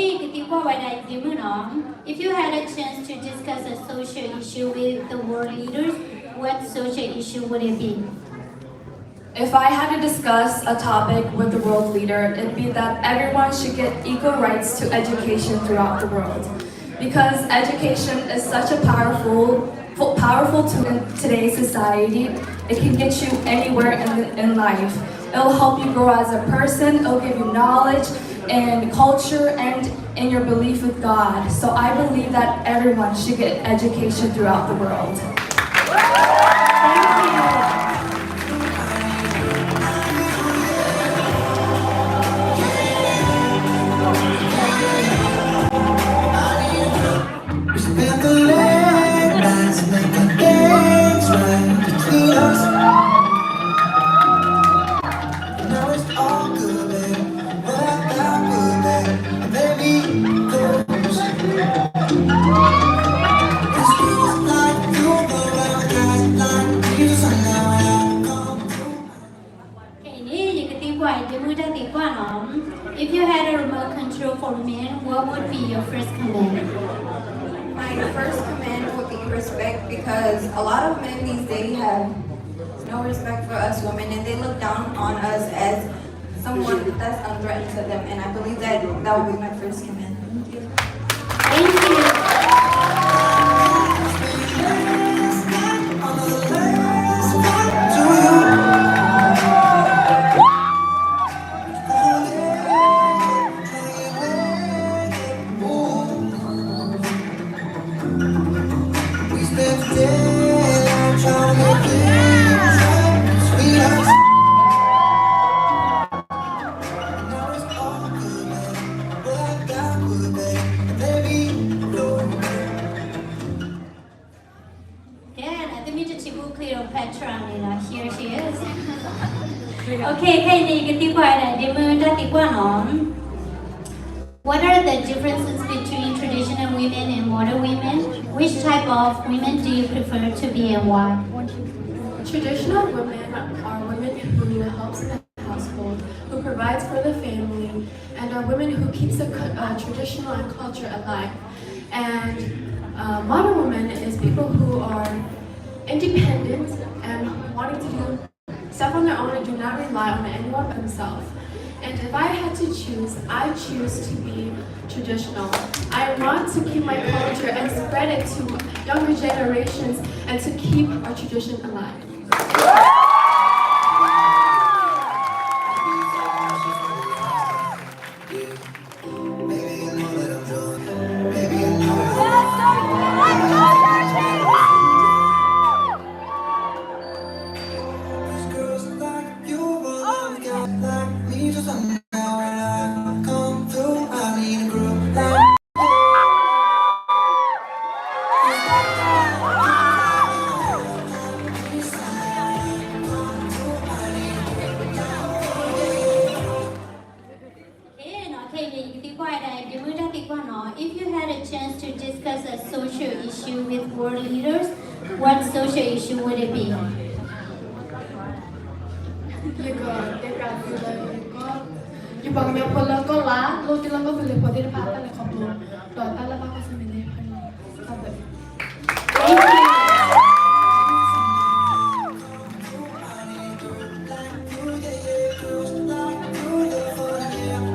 ၣ် ကသံကွၢ်ဝဲဒၣ် ဒ့မုၣ်နီၤ. If you had a chance to discuss a social issue with the world leaders, what social issue would it be? If I had to discuss a topic with the world leader, it'd be that everyone should get equal rights to education throughout the world. Because education is such a powerful, fo- powerful tool in today's society. It can get you anywhere in, in life. It'll help you grow as a person. It'll give you knowledge and culture and in your belief with God. So I believe that everyone should get education throughout the world. Thank you. Okay, န့ၣ် ယကသံကွၢ် ဒ့မုၣ်တၢ်သံကွၢ်နီၤ. If you had a remote control for men, what would be your first command? My first command would be respect, because a lot of men these days have no respect for us women, and they look down on us as someone that's a threat to them, and I believe that that would be my first command. Thank you. Thank you. ယကသံကွၢ်ဝဲဒၣ် ဒ့မုၢ်တၢ်သံကွၢ်နီၤ. What are the differences between traditional women and modern women? Which type of women do you prefer to be and why? Traditional women are women who helps in the household, who provides for the family, and are women who keeps a, cu- a traditional and culture alive. And uh, modern women is people who are independent and wanting to do stuff on their own and do not rely on anyone but themselves. And if I had to choose, I choose to be traditional. I want to keep my culture and spread it to younger generations and to keep our tradition alive. Okay, နီၤ ခဲအံၤန့ၣ် ယကသံကွၢ်ဝဲဒၣ် ဒ့မုၢ်တၢ်သံကွၢ်နီၤ. If you had a chance to discuss a social issue with world leaders, what social issue would it be? ယကတဲပြသုလၢ ယပှၤကညီဖိလၢကီၢ်လါ လိၣ်တ့ၢ်လၢကီၢ်သူလ့ၤဖိသ့ၣ်တဖၣ်အတၢ်လဲၤခီဖျိ ဒီးတၢ်လၢဘၣ်ကွၢ်ဆၢၣ်မဲာ်သ့ၣ်တဖၣ်န့ၣ် တၢ်ဘျုး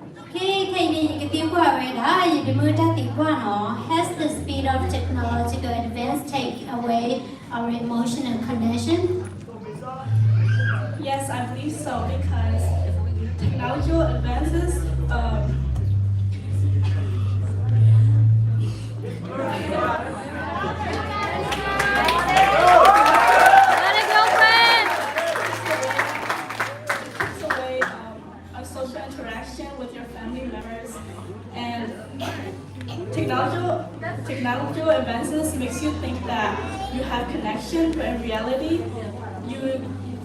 Okay, ခဲအံၤန့ၣ် ယကသံကွၢ်ဝဲဒၣ် ယဒ့မုၢ်တၢ်သံကွၢ်နီၤ. Has the speed of technological advance take away our emotional connection? Yes, I believe so because technological advances um, takes away um, a social interaction with your family members and technological, technological advances makes you think that you have connection, but in reality, you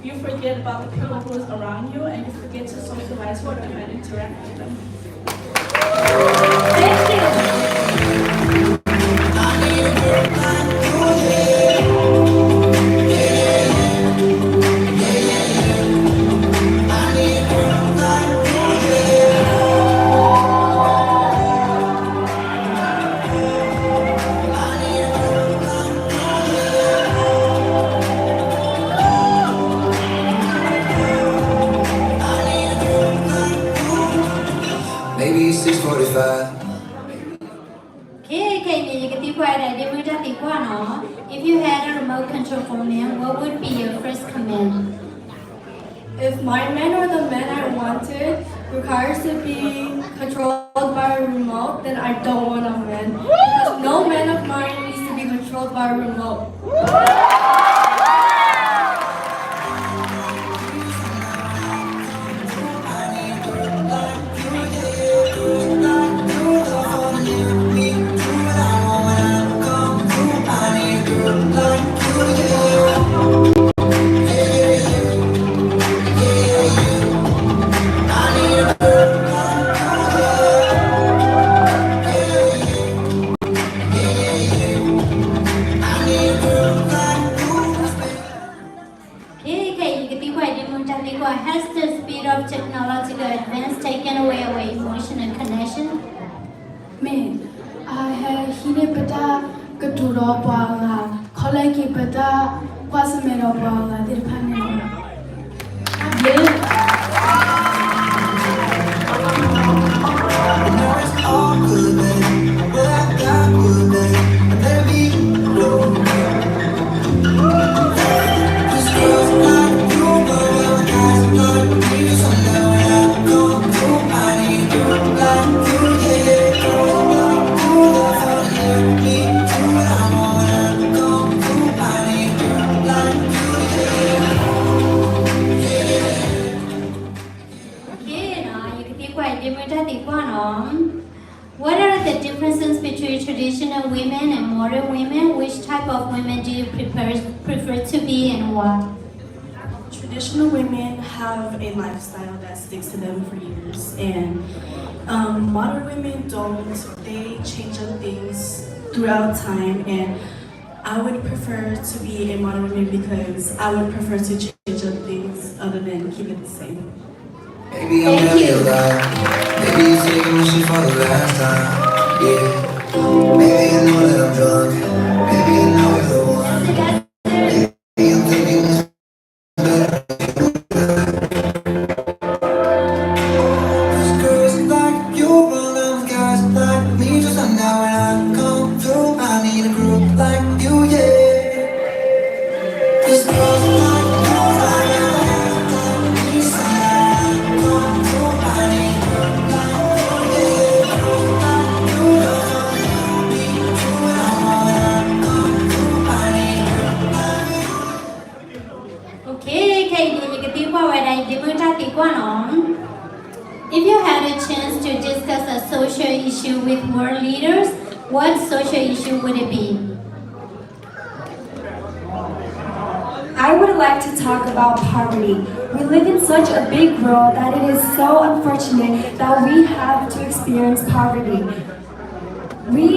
you forget about the people who's around you and you forget to socialize with them and interact with them. Thank you. Maybe six forty-five. Okay, okay, ယကသံကွၢ်ဝဲဒၣ် ဒ့မုၢ်တၢ်သံကွၢ်နီၤ. If you had a remote control for men, what would be your first command? If my man or the man I wanted requires to be controlled by a remote, then I don't want a man. Because no man of mine needs to be controlled by a remote. Okay, okay, ယကသံကွၢ် ဒ့မုၢ်တၢ်သံကွၢ် has the speed of technological advance taken away our emotional connection? မ့ၢ်, အဟဲဟံးန့ၢ်ပတၢ်ကတိၤဒီးပှၤဂၤ, ခီလၢက့ၤပတၢ်ကွၢ်ဆၢၣ်မဲာ်ဒီးပှၤဂၤသ့ၣ်တဖၣ်န့ၣ်လီၤ. differences between traditional women and modern women? Which type of women do you prefer, prefer to be and why? Traditional women have a lifestyle that sticks to them for years, and um, modern women don't. They change up things throughout time, and I would prefer to be a modern woman because I would prefer to change up things other than keep it the same. Maybe I'm really alive. Maybe you're taking my shit for the last time. Yeah. Maybe I know that I'm drunk. Maybe I know you're the one. Maybe I'm thinking Okay, ခဲအံၤန့ၣ် ယကသံကွၢ်ဝဲဒၣ် ယဒ့မုၢ်တၢ်သံကွၢ်နီၤ. If you had a chance to discuss a social issue with world leaders, what social issue would it be? I would like to talk about poverty. We live in such a big world that it is so unfortunate that we have to experience poverty. We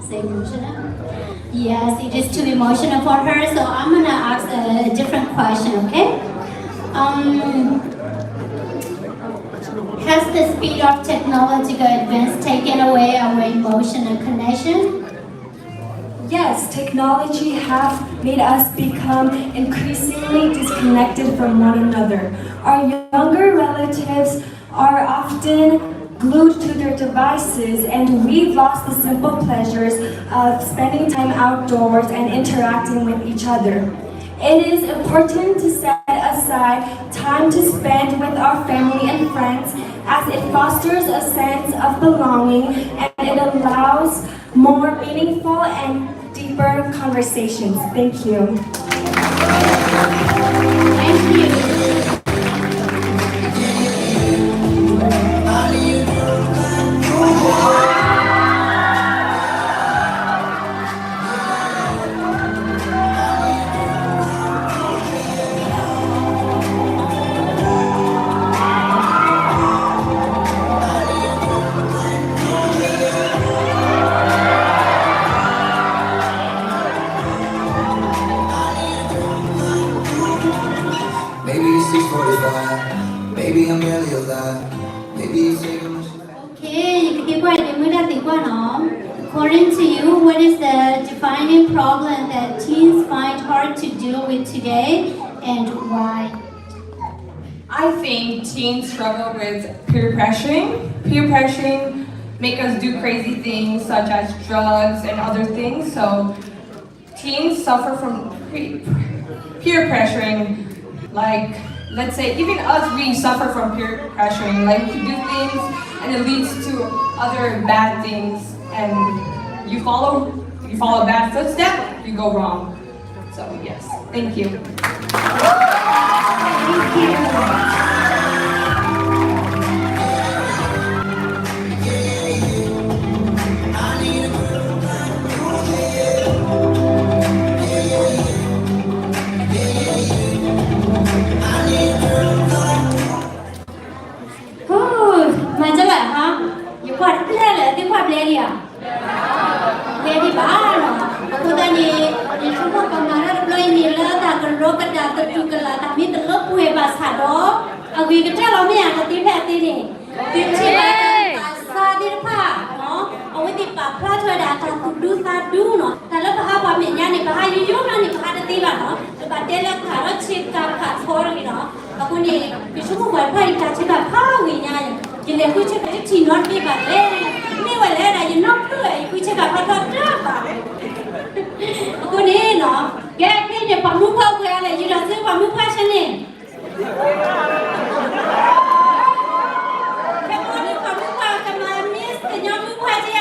Say emotional? Yes, it is too emotional for her, so I'm gonna ask a different question, okay? Um, has the speed of technological advance taken away our emotional connection? Yes, technology have made us become increasingly disconnected from one another. Our younger relatives are often glued to their devices, and we've lost the simple pleasures of spending time outdoors and interacting with each other. It is important to set aside time to spend with our family and friends, as it fosters a sense of belonging and it allows more meaningful and deeper conversations. Thank you. Thank you. Maybe it's six forty-five. Maybe I'm barely alive. Maybe it's taking my shit. Okay, ယကသံကွၢ် ယဒ့မုၢ်တၢ်သံကွၢ်နီၤ. According to you, what is the defining problem that teens find hard to deal with today, and why? I think teens struggle with peer pressuring. Peer pressuring make us do crazy things such as drugs and other things. So teens suffer from pre- peer pressuring. Like, let's say, even us, we suffer from peer pressuring. Like, we do things and it leads to other bad things. And you follow, you follow a bad footstep, you go wrong. So, yes. Thank you. Thank you. Ooh, မၤကလၢ်ဟါ, ယကွၢ်တဘျဲလၢ သ့ၣ်ကွၢ်ဘျဲလံဧါ, ဘျဲဒံးဘၣ်နီၤ. အဃိသတးန့ၣ် ယဆိကမိၣ်ပမၤတၢ်တဘျီအံၤန့ၣ် လၢတၢ်ကရိကဒၣ်ကတူၢ်ကလာ် တၢ်မ့ၢ်တလၢပှဲၤဘၣ်ဆၣ်ဒီး အဂ့ၤကတၢၢ်လီၤမ့ၢ်ဧါ, တသ့ဖဲအသ့န့ၣ် သုထံၣ်ဘၣ်တၢ်သးစၢ်သ့ၣ်တဖၣ် အဝဲသ့ၣ်ပာ်ဖျါထီၣ်ဝဲဒၣ်တၢ်သူၣ်ဒူသးဒူနီၤ. တၢ်လၢပဟးပှၤမဲာ်ညါန့ၣ် ပဟးယိယိနီၤန့ၣ် ပဟးတသ့ဘၣ်နီၤ. ပဘၣ်တဲလၢခးထီၣ်ဆ့ကၤခးထီတဂ့ၤနီၤ. အဃိန့ၣ် ယဆိကမိၣ်ပှၤတဖၣ်အံၤ တၢ်ဆ့ကၤဖးဝံၤညါ, ယလဲၤဃုဆ့ကၤတထံၣ်နီတဘ့ၣ်ဘၣ်လဲၣ်. မ့ၢ်ဝဲလဲၣ်ဒၣ် ယနီၢ်ဖျၢၣ် ယဃုဆ့ကၤဖးထီတၢ်ဘၣ်. အဃိန့ၣ်နီၤ ကဲ ခဲအံၤန့ၣ် ပှၤမုၢ်ဖှီၣ်ကွဲးအါလဲၣ်, ယဒီးစ့ပှၤမုၢ်ဖှီၣ်ဆၢန့ၣ် ခဲမုၢ်ပှၤမုၢ်ဖှီၣ် ကမၤ miss ကညီမုၢ်ဖှီၣ်က့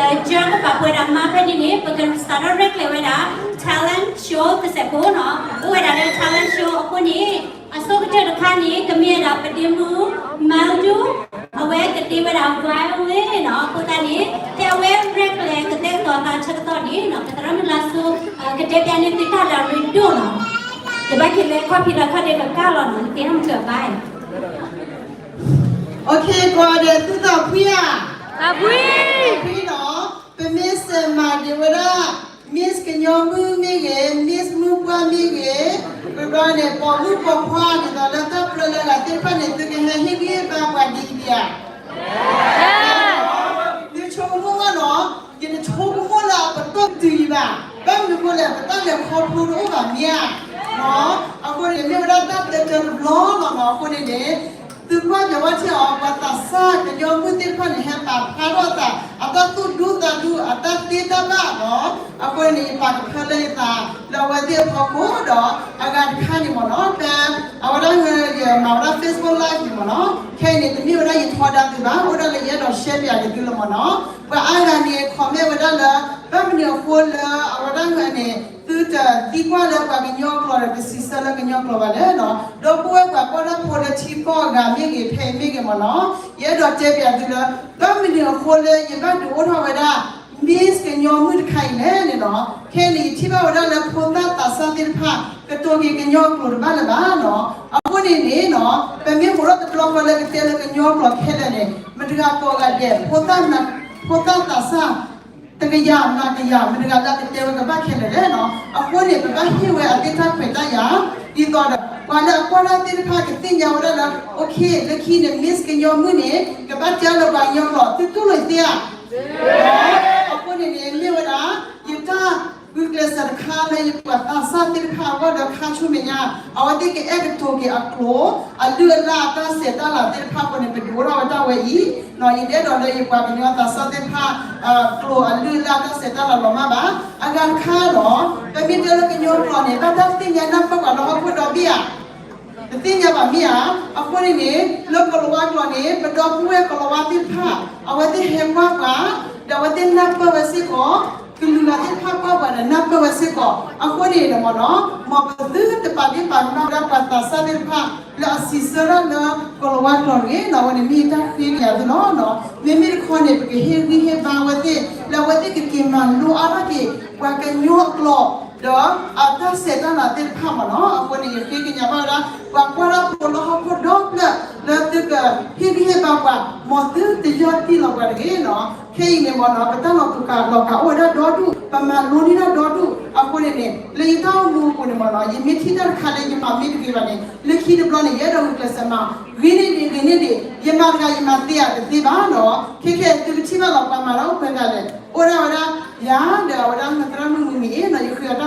ကၠီကပာ်ပှဲၤဒၣ်မါဖဲန့ၣ်န့ၣ် ပကစးထီၣ်ရဲၣ်ကျဲၤဝဲဒၣ် talent show တစဲးဖိနီၤ. အိၣ်ဝဲဒၣ်လၢ talent show အဃိန့ၣ် အဆိကတၢၢ်တခါန့ၣ် ကမ့ၢ်ဝဲဒၣ်ပဒ့မုၣ် မါဒူ အဝဲကတ့ဝဲဒၣ် violin နီၤ. အဃိသတးန့ၣ် ဖဲအဝဲရဲၣ်ကျဲၤကတဲာ်ကတီၤသးဆၢကတီၢ်န့ၣ်နီၤ ပသရၣ်မုၣ်လါစိ ကတဲပျးန့ၢ်သုတၢ်လၢအရ့ဒိၣ်နီၤ. ယဘၣ်က့ၤလၢခီၣ်ဖံးလီၤခီၣ်ဒဲးကကၢ်လီၤနီၤ နသ့ၣ်ဟဲမုၢ်ကဘၣ် Okay, ကွၢ်ဒီးသုသးဖှံဧါ. သးဖှံ. သးဖှံနီၤ, ပမ့ၢ်စဲးမၤဒံးဝဲဒၣ် Miss ကညီမုၣ်မ့ၢ်ဂ့ၤ, Miss မုၢ်ပှၢ်မ့ၢ်ဂ့ၤ, ပဘၣ်န့ၣ် ပိာ်မုၣ်ပိာ်ခွါ ဒ်သိးလၢတၢ်ပြၢလၢအဂၤသ့ၣ်တဖၣ်န့ၣ် သုကဟဲဟ့ၣ်ဂံၢ်ဟ့ၣ်ဘါပှၤဒ်အံၤဒံးဧါ. သုဆိကမိၣ်ဘၣ်နီၤ, ယတဆိကမိၣ်လၢအပတီၢ်တုၤအံၤဘၣ်. ဘၣ်မနုၤအဃိလဲၣ်, ပတၢ်လဲၤခီဖျိတအိၣ်ဘၣ်မ့ၢ်ဧါ. အဃိန့ၣ် မ့ၢ်ဝဲဒၣ်တၢ်တၢတၢတဘျီလီၤနီၤ. အဃိန့ၣ်န့ၣ် သုကွၢ်ပျးဝဲထဲအီၤ ပှၤသးစၢ်ကညီမုၣ်သ့ၣ်တဖၣ်န့ၣ် ဟဲပာ်ဖျါထီၣ်သး အတၢ်သူၣ်ဒူသးဒူ အတၢ်သ့တၢ်ဘၣ်နီၤ. အဃိန့ၣ် ယပာ်ကဖၢလၢယသး လၢအဝဲသ့ၣ်အဖီခိၣ်ဒီး အဂၤတခါန့ၣ်မ့ၢ်နီၤ ဖဲအဝဲဒၣ် ယမၤဝဲဒၣ် Facebook Live န့ၣ်မ့ၢ်နီၤ. ခဲအံၤန့ၣ် တမ့ၢ်ဝဲဒၣ်ယထီဒါသုဘၣ်, အိၣ်ဒၣ်လၢယအဲၣ်ဒိး share ပျးက့ၤသုလီၤမ့ၢ်နီၤ. ပှၤအါဂၤန့ၣ် comment ဝဲဒၣ်လၢ ဘၣ်မနုၤအဃိလၢအဝဲဒၣ်န့ၣ် သုတသံကွၢ်လၢပှၤကညီကျိာ်ဒီး တစံးဆၢလၢကညီကျိာ်ဘၣ်လဲၣ်နီၤ. ဒီပုၢ်ဝဲၢ်ပှၤကွၢ်တၢ်ဖိလၢထံကီၢ်အဂၤမ့ၢ်ဂ့ၤ ဖဲအံၤမ့ၢ်ဂ့ၤမ့ၢ်နီၤ, ယအဲၣ်ဒိးတဲပျးသုလၢ ဘၣ်မနုၤအဃိလၢယဘၣ်ဒုးအိၣ်ထီၣ်ဝဲဒၣ် Miss ကညီမုၣ်တခါအံၤလဲၣ်န့ၣ်နီၤ. ခဲအံၤန့ၣ် ယထံၣ်ဘၣ်ဝဲဒၣ်လၢဖိသၣ်သးစၢ်သ့ၣ်တဖၣ် ကတိၤက့ၤကညီကျိာ်တဘၣ်လၢၤဘၣ်နီၤ. အဃိန့ၣ်န့ၣ်နီၤ ပမ့ၢ်အိးထီၣ်တဘျီဃီလၢကတဲလၢကညီကျိာ်ခဲလၢာ်န့ၣ် မတၤတဂၤကိးဂၤဒဲး ဖိသၣ်သးစၢ် တကယၤမၤကယၤ မတၤတဂၤလၢကတဲဝဲကဘၣ်ခဲလၢာ်လဲၣ်နီၤ. အဃိန့ၣ် ပဘၣ်ဟ့ၣ်ဝဲအသ့ၣ်တၢ်ခွဲးတၢ်ယာ် ဒ်သိးဒီး ပှၤလၢအကွၢ်တၢ်သ့ၣ်တဖၣ်ကသ့ၣ်ညါဝဲဒၣ်လၢ okay လၢခံန့ၣ် Miss ကညီမုၣ်န့ၣ် ကဘၣ်တဲလၢပှၤကညီကျိာ် သုတူၢ်လိာ်သ့ဧါ. အဃိန့ၣ်န့ၣ် မ့ၢ်ဝဲဒၣ် ယတၢ်ဂုာ်ကျဲးစၢးတခါလၢယပှၤသးစၢ်သ့ၣ်တဖၣ်အဂီၢ်ဒီး ခါဆူမဲာ်ညါ အဝဲသ့ၣ်ကအဲၣ်ကတိၤက့ၤအကျိာ် အလုၢ်အလၢ်အတၢ်ဆဲးတၢ်လၤသ့ၣ်တဖၣ်အဃိန့ၣ် ပဒုးအိၣ်ထီၣ်ဝဲဒၣ်ဝဲအံၤနီၤ. ယတအဲၣ်ဒိးလၢယပှၤကညီသးစၢ်သ့ၣ်တဖၣ် ကျိာ်အလုၢ်အလၢ်တၢ်ဆဲးတၢ်လၤလီၤမၢ်ဘၣ်. အဂၤတခါဒီး ပမ့ၢ်တဲလၢကညီကျိာ်န့ၣ် ဘၣ်တၢ်သ့ၣ်ညါနၢ်ပၢၢ်ပှၤလၢဟီၣ်ခိၣ်ဒီဘ့ၣ်ဧါ. တသ့ၣ်ညါဘၣ်မ့ၢ်ဧါ. အဃိန့ၣ်န့ၣ် လၢကီၤလၤဝါကျိာ်န့ၣ် ပဒီပုၢ်ဝဲၢ်ကီၤလၤဝါသ့ၣ်တဖၣ် အဝဲသ့ၣ်ဟဲကွၢ်ပှၤ ဒီးအဝဲသ့ၣ်နၢ်ပၢၢ်ဝဲစ့ၢ်ကီး ကလုာ်ဂၤသ့ၣ်တဖၣ်ကွၢ်ပှၤဒီးနၢ်ပၢၢ်ဝဲစ့ၢ်ကီး. အဃိန့ၣ်န့ၣ်မ့ၢ်နီၤ မ်ပသုတပာ်ဒ့ၣ်ပာ်ကမၣ်ဝဲဒၣ်ပှၤသးစၢ်သ့ၣ်တဖၣ် လၢအစံးဆၢတၢ်လၢကီၤလၤဝါကျိာ်တဂ့ၤနီၤ. အဝဲန့ၣ်မ့ၢ်ယတၢ်ဃ့ကညးသုလီၤနီၤ. မ့မ့ၢ်တခီန့ၣ် ပကဟ့ၣ်ဂံၢ်ဟ့ၣ်ဘါဝဲသ့ၣ် လၢအဝဲသ့ၣ်ကက့ၤမၤလိအါထီၣ်က့ၤ ပှၤကညီအကျိာ် ဒီးအတၢ်ဆဲးတၢ်လၤသ့ၣ်တဖၣ်မ့ၢ်နီၤ. အဃိန့ၣ် ယဃ့ကညးဘၣ်ဝဲဒၣ် ပှၤကွၢ်တၢ်ဖိလၢဟီၣ်ခိၣ်ဒီဖျၢၣ် လၢသုကဟ့ၣ်ဂံၢ်ဟ့ၣ်ဘါပှၤ မ်သုတယီၢ်တံၢ်လီၤပှၤတဂ့ၤနီၤ. ခဲအံၤန့ၣ်မ့ၢ်နီၤ ပတၢ်လီၤတူာ်ကးလီၤကးအိၣ်ဝဲဒၣ်ဒီဒူၣ် ပမၤလိန့ၢ်ဒၣ်ဒီဒူၣ်. အဃိန့ၣ်န့ၣ် လၢယတၢ်အိၣ်မူအပူၤန့ၣ်မ့ၢ်နီၤ ယမ့ၢ်ထံၣ်တၢ်တခါလၢယမၤမ့ၢ်တဂ့ၤဘၣ်န့ၣ် လၢခံတဘျီန့ၣ် ယအဲၣ်ဒိးဂုာ်ကျဲးစၢးမၤ ဂ့ၤန့ၢ်ဒံး ဂ့ၤန့ၢ်ဒံး ယမၤတဂၤယမၤသ့ဧါတသ့ဘၣ်နီၤ. ခဲခဲသုကထံၣ်ဘၣ်လီၤ ပှၤမၤတၢ်အိၣ်ပှဲၤဂၤလဲၣ် အိၣ်ဒၣ်ဝဲဒၣ်ယၤ ဒီးအဝဲဒၣ်မသရၣ်မုၣ်မုၢ်မံၤအံၤနီၤ ယဃုအတၢ်မၤစၢၤလၢအ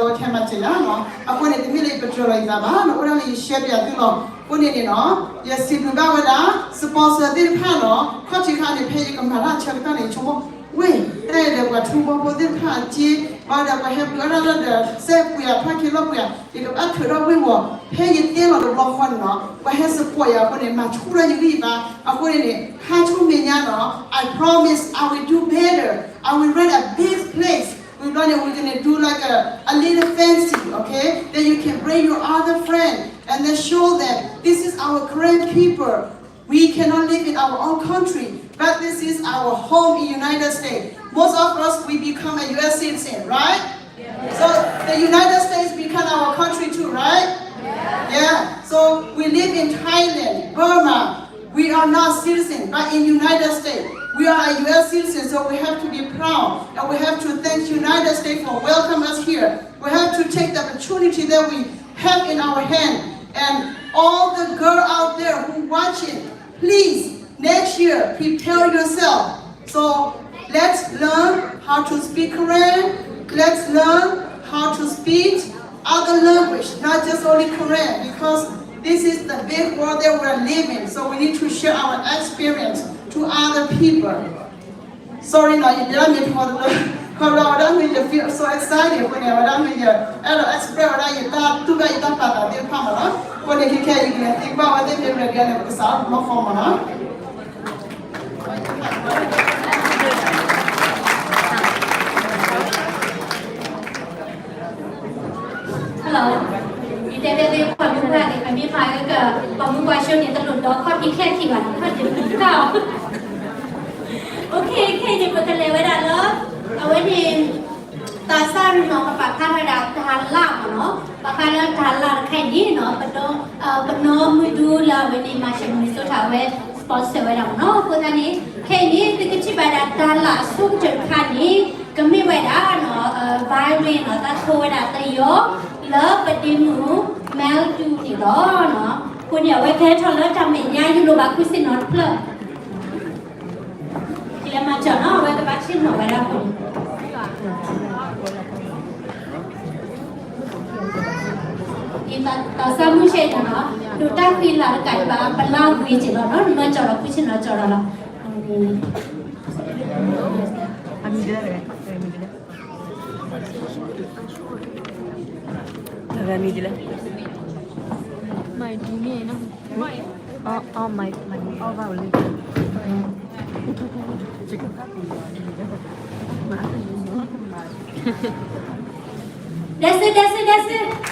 ဝဲခဲမၤစၢၤယၤနီၤ. အဃိန့ၣ် တမ့ၢ်လၢယပတြၢၤလီၤယသးဘၣ်နီၤ အိၣ်ဒၣ်လၢယရှဲပျးသုလီၤ. အဃိန့ၣ်န့ၣ်နီၤ ယစံးဘျုးဘၣ်ဝဲဒၣ် sponsor သ့ၣ်တဖၣ်နီၤ ခီၣ်ထံးခါန့ၣ် ဖဲယကမၤတၢ်ဆၢကတီၢ်န့ၣ် ဆိကမိၣ် ဝ့ၢ် တၢ်အံၤဒီးပှၤထူဘီဖိသ့ၣ်တဖၣ်အစ့ ဘၣ်ဒီးပှၤဟဲပှ့ၤအီၣ်တၢ်လၢဒီး စဲးပှ့ၤအဖၣ်ခံလီၢ်ပှ့ၤ ယကဘၣ်ထုးထီၣ်ဝ့ၢ်ဝီၤ ဖဲယတဲလီၤတဘျီဃီန့ၣ်နီၤ ပှၤဟဲ support ယၤအဃိန့ၣ် မၤဆူၣ်ထီၣ်ယဂံၢ်ယဘါ အဃိန့ၣ်န့ၣ် ခါဆူမဲာ်ညါနီၤ I promise I will do better. I will rent a big place. ဝံၤဘျီန့ၣ် we're gonna do like a, a little fancy, okay? Then you can bring your other friend and then show them this is our Karen people. We cannot live in our own country, but this is our home in United States. Most of us, we become a U S citizen, right? So the United States become our country too, right? Yeah. So we live in Thailand, Burma. We are not citizen, but in United States, we are a U S citizen. So we have to be proud, and we have to thank United States for welcome us here. We have to take the opportunity that we have in our hand. And all the girl out there who watching, please, next year, prepare yourself. So let's learn how to speak Karen. Let's learn how to speak other language, not just only Karen, because this is the big world that we're living. So we need to share our experience to other people. Sorry နီၤ ယတဲဒၣ်မ့ၢ်ထီတလၢ ခီဖျိဝဲဒၣ်မ့ၢ်ယ feel so excited အဃိန့ၣ် ဝဲဒၣ်မ့ၢ်ယ အဲၣ်ဒိး express ဝဲဒၣ်ယတၢ်တူၢ်ဘၣ်ယတၢ်ပာ်သးသ့ၣ်တဖၣ်မ့ၢ်နီၤ. အဃိန့ၣ် ခဲခဲအံၤ ယကလဲၤသံကွၢ်ဝဲသ့ၣ်မ့ၢ် ready န့ၣ် ပကစးထီၣ်တဘျီဃီမ့ၢ်နီၤ. အဝဲန့ၣ် သးစၢ်ရ့ၣ်နီၤ ပပာ်ဖျါထီၣ်ဝဲဒၣ်တၤလၣ်မ့ၢ်နီၤ, ပာ်ဖျါလၢတၤလၣ်တခါအံၤန့ၣ်နီၤ, ပနီၢ်မုၢ်ဒူလၢအဝဲန့ၣ် Marshall Minnesota အဝဲ sponsor ဝဲဒၣ်မ့ၢ်နီၤ. အဃိသတးန့ၣ် ခဲအံၤန့ၣ် သုကထံၣ်ဘၣ်ဒၣ်တၤလၣ်အဆိကတၢၢ်တခါန့ၣ် ကမ့ၢ်ဝဲဒၣ်နီၤ violin နီၤ, သးထိဝဲဒၣ်သယီၤ လၢပဒ့မုၣ် မဲလ်ဒူန့ၣ်လီၤ. အဃိန့ၣ် အဝဲကဟဲထီၣ်လၢတၢ်မဲာ်ညါ ယလိၣ်ဘၣ်ခူၣ်ဆ့ၣ်နီၤတဖျၢၣ် ကလဲၤမၤစၢၤနီၤ, အဝဲကဘၣ်ဆ့ၣ်နီၤဝဲဒၣ်အဃိန့ၣ် ဒ်သးစၢ်မုၢ်ဆ့ၣ်နီၤ, ဒိးတၢ်ဃံလၤတကးဒံးဘၣ် ပလၢအဂ့ၤက့ၤလီၤနီၤ, နမ့ၢ်ကၠီၤလီၤခူၣ်ဆ့ၣ်နီၤကၠီၤလီၤလီၤ. That's it, that's it, that's it.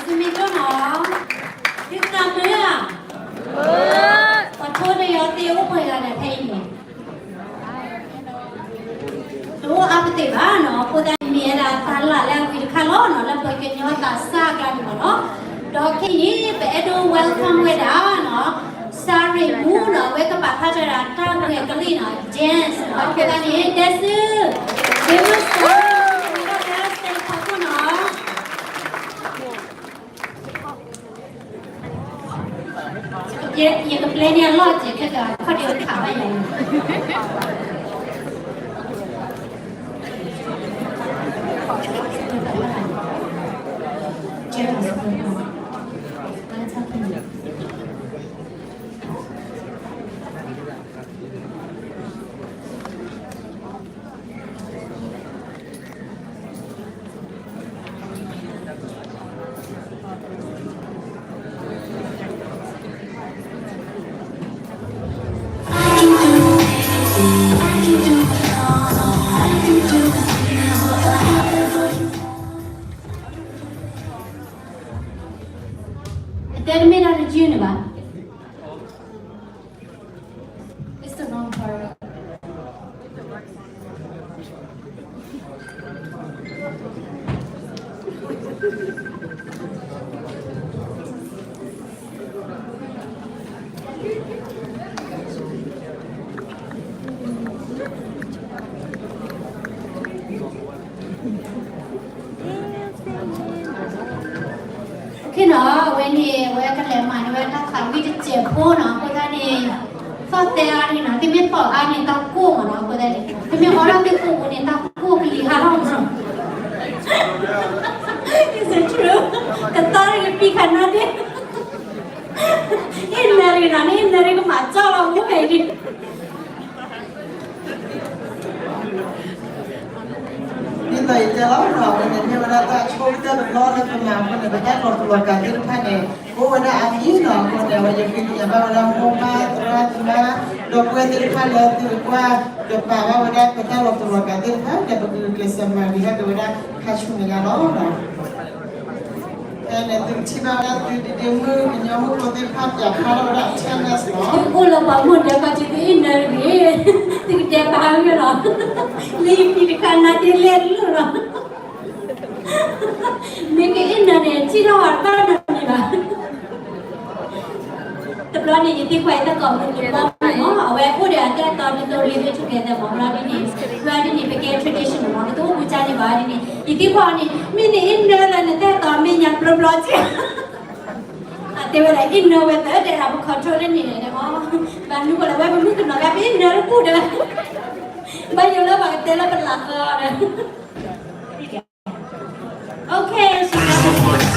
သုမ့ၢ်ကၠီနီၤ, သုသးမုာ်ဧါ, ပှၤထိတယီၤသ့အိၣ်ပှဲၤဂၤလဲၣ်ဖဲအံၤန့ၣ်, တအိၣ်အါပသ့ၣ်ဘၣ်နီၤ, အဃိသတးန့ၣ်မ့ၢ်ဝဲဒၣ်တၢ်လၢ်လၢအဂ့ၤတခါလီၤနီၤ, လၢပှၤကညီသးစၢ်အကျါန့ၣ်မ့ၢ်နီၤ, ဒီးခဲအံၤန့ၣ် ပအဲၣ်ဒိး welcome ဝဲဒၣ်နီၤ, စၤရ့ၣ်မူနီၤ, အဝဲကပာ်ဖျါထီၣ်ဝဲဒၣ်တၢ်ဂဲၤကလံၣ်နီၤ, dance နီၤ, အဃိသတးန့ၣ် ဒဲစု, ဒဲစု, ဝဲဒၣ် ဒဲစု စဲးဖီခိၣ်နီၤ. ယကပျဲန့ၢ်အလီၢ်စဲးခဲကခီၣ်ဒ့ခးဘၣ်ယၤန့ၣ်. တဲတမ့ၢ်တၢ်တကၠုန့ၣ်ဘၣ်. It's the wrong part. ခဲနီၤ အဝဲန့ၣ် အဝဲကလဲၤမၤန့ၢ်ဝဲတၢ်သးဝံၣ်တစဲးဖိနီၤ, အဃိသတးန့ၣ် သီၣ်သဲအါန့ၣ်နီၤ, သုမ့ၢ်သီၣ်အါန့ၣ် တၢ်ကိၢ်မးနီၤ, အဃိသတးန့ၣ် သုမ့ၢ်အီၣ်ဒၣ်သုကိၢ်ပူၤန့ၣ် တၢ်ကိၢ်ကလံၤဟါထီၣ်မးနီၤ. Is it true? ကသီၣ်တဂ့ၤပံခးနါဒ့, အ့ၣ်နၢၤတဂ့ၤနီၤ, အ့ၣ်နၢၤတဂ့ၤကမၤကၠီလီၤမူဖဲအံၤဒ် ဒ်သိးယတဲလီၤနီၤ, အဝဲန့ၣ်မ့ၢ်ဝဲဒၣ်တၢ်ဆိကတၢၢ်တဘျီလၢပမၤအဃိန့ၣ် ပတၢ်လီၤတူာ်လီၤကာ်သ့ၣ်တဖၣ်န့ၣ် အိၣ်ဝဲဒၣ်အါမံၤနီၤ, အဃိန့ၣ် အဝဲယဃ့ကညးဘၣ်ဝဲဒၣ်မိၢ်ပၢ်သရၣ်သမါ ဒီပုၢ်ဝဲၢ်သ့ၣ်တဖၣ်လၢသုကကွၢ်ကပာ်ဘၣ်ဝဲဒၣ်ပတၢ်လီၤတူာ်လီၤကာ်သ့ၣ်တဖၣ် ဒီးပကဂုာ်ကျဲးစၢးမၤဂ့ၤထီၣ်က့ၤဝဲဒၣ်ခါဆူမဲာ်ညါလီၤ. ဖဲန့ၣ်သုကထံၣ်ဘၣ်ဝဲဒၣ်သုဒ့မုၣ်ကညီမုၣ်ဖိသ့ၣ်တဖၣ်ပျးဖျါထီၣ်ဝဲဒၣ် tennis လီၤ. အိၣ်လၢပှၤမိၢ်ဒၢခီ သုအ့ၣ်နၢၤတဂ့ၤ, သုကတဲပာ်ဝဲလီၤ. လၢယဖံးတခါနါဒ့လဲၣ်တလိၣ်လီၤ. မ့ၢ်ကအ့ၣ်နၢၤန့ၣ် ထံၣ်ထီၣ်ဝဲတဘၣ်နီတမံၤဘၣ်. တဘျီန့ၣ် ယသံကွၢ်ယသကိးမုၣ်တဘျီမး, အဝဲအိၣ်ဒီးအတၢ်အဲၣ်တီ ဒ်သိး live together မး, ဘျီဒ်န့ၣ် ဝဲဒ်န့ၣ် ပကဲ traditional မး, ပတအိၣ်ဘူးကါန့ၣ်ဘၣ်ဒ်န့ၣ်, ယသံကွၢ်အီၤန့ၣ် မ့ၢ်နအ့ၣ်နၢၤလၢနတၢ်အဲၣ်တီမ့ၢ်ညါတဘျီဘျီကဲ, အတဲဝဲဒၣ် အ့ၣ်နၢၤဝဲသၢတဲဒၣ် ပ control လၢန့ၣ်န့ၣ်မး, ဘၣ်နုၤဃိလၢဝဲပမုၣ်ကနီၤဂၤ ပအ့ၣ်နၢၤတပူၤဒီး ဘၣ်ယိၣ်လၢပှၤကတဲလၢပလၢ်အီၤဒီး Okay, she doesn't.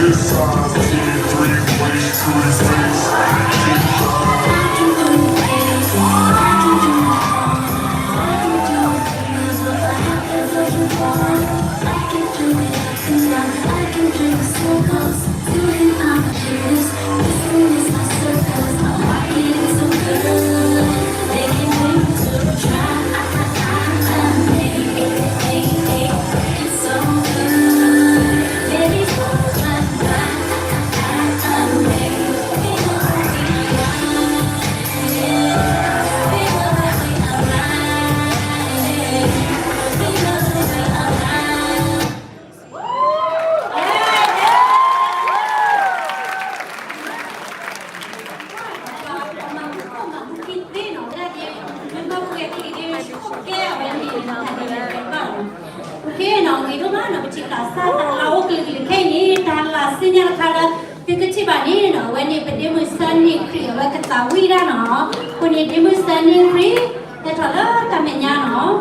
Okay နီၤ, ဂ့ၤဒိၣ်မးနီၤ, ပထံၣ်သးစၢ်သးလၢအိၣ်ကလုာ်ကလုာ်ခဲအံၤန့ၣ် တၢ်လၢစံၣ်ညါတခါလၢ သုကထံၣ်ဘၣ်န့ၣ်နီၤ, အဝဲန့ၣ် ပဒ့မုၣ်စၢနံၣ်ခရံာ် အဝဲကသးဝံၣ်ဒၣ်နီၤ, အဃိန့ၣ် ဒ့မုၣ်စၢနံၣ်ခရံာ် ဟဲထီၣ်လၢတၢ်မဲာ်ညါနီၤ.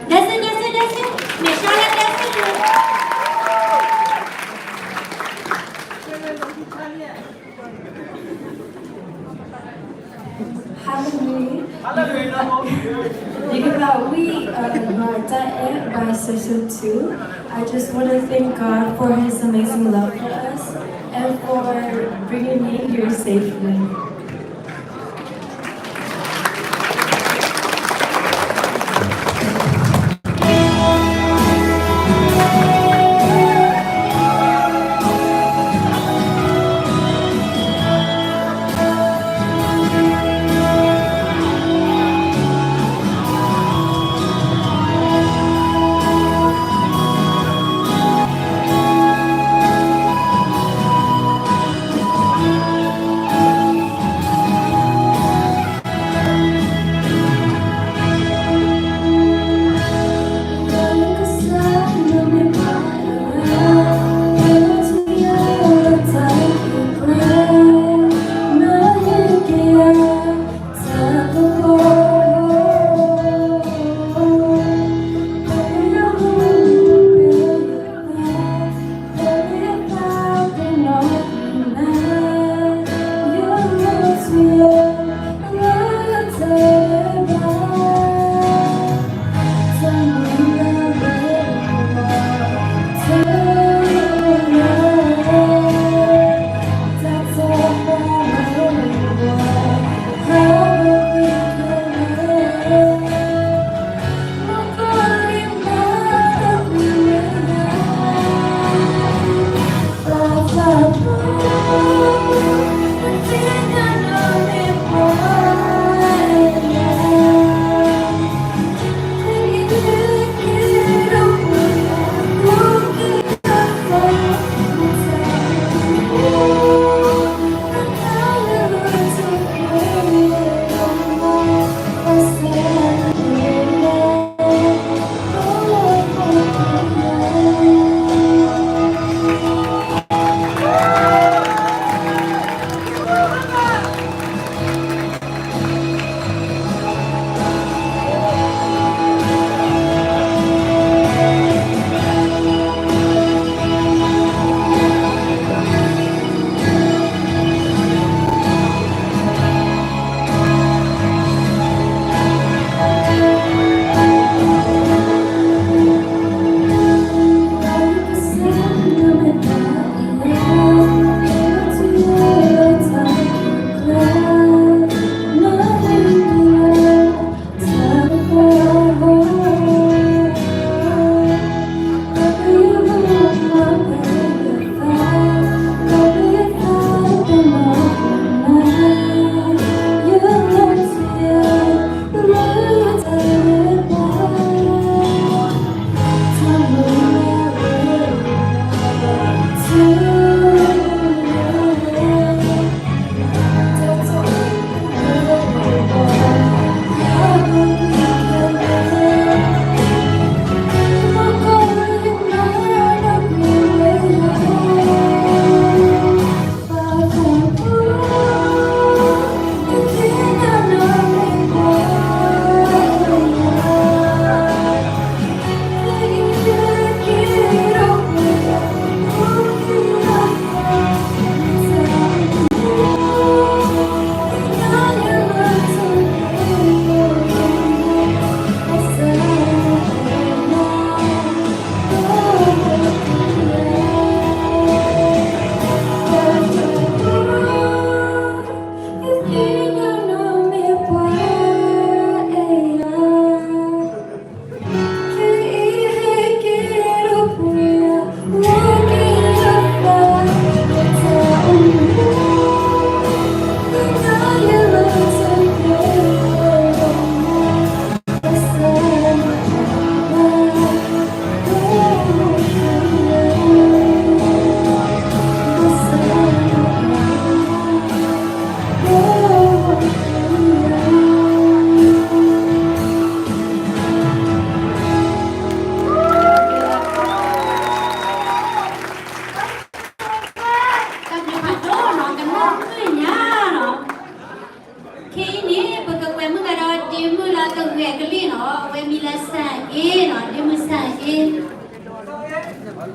ဒဲစ့ ဒဲစ့ ဒဲစ့, မဲာ်ဆှးလၢဒဲစ့ Hallelujah. Hallelujah. Yekaba wi, uh, Marta, eh, by Session two. I just want to thank God for his amazing love for us and for bringing me here safely.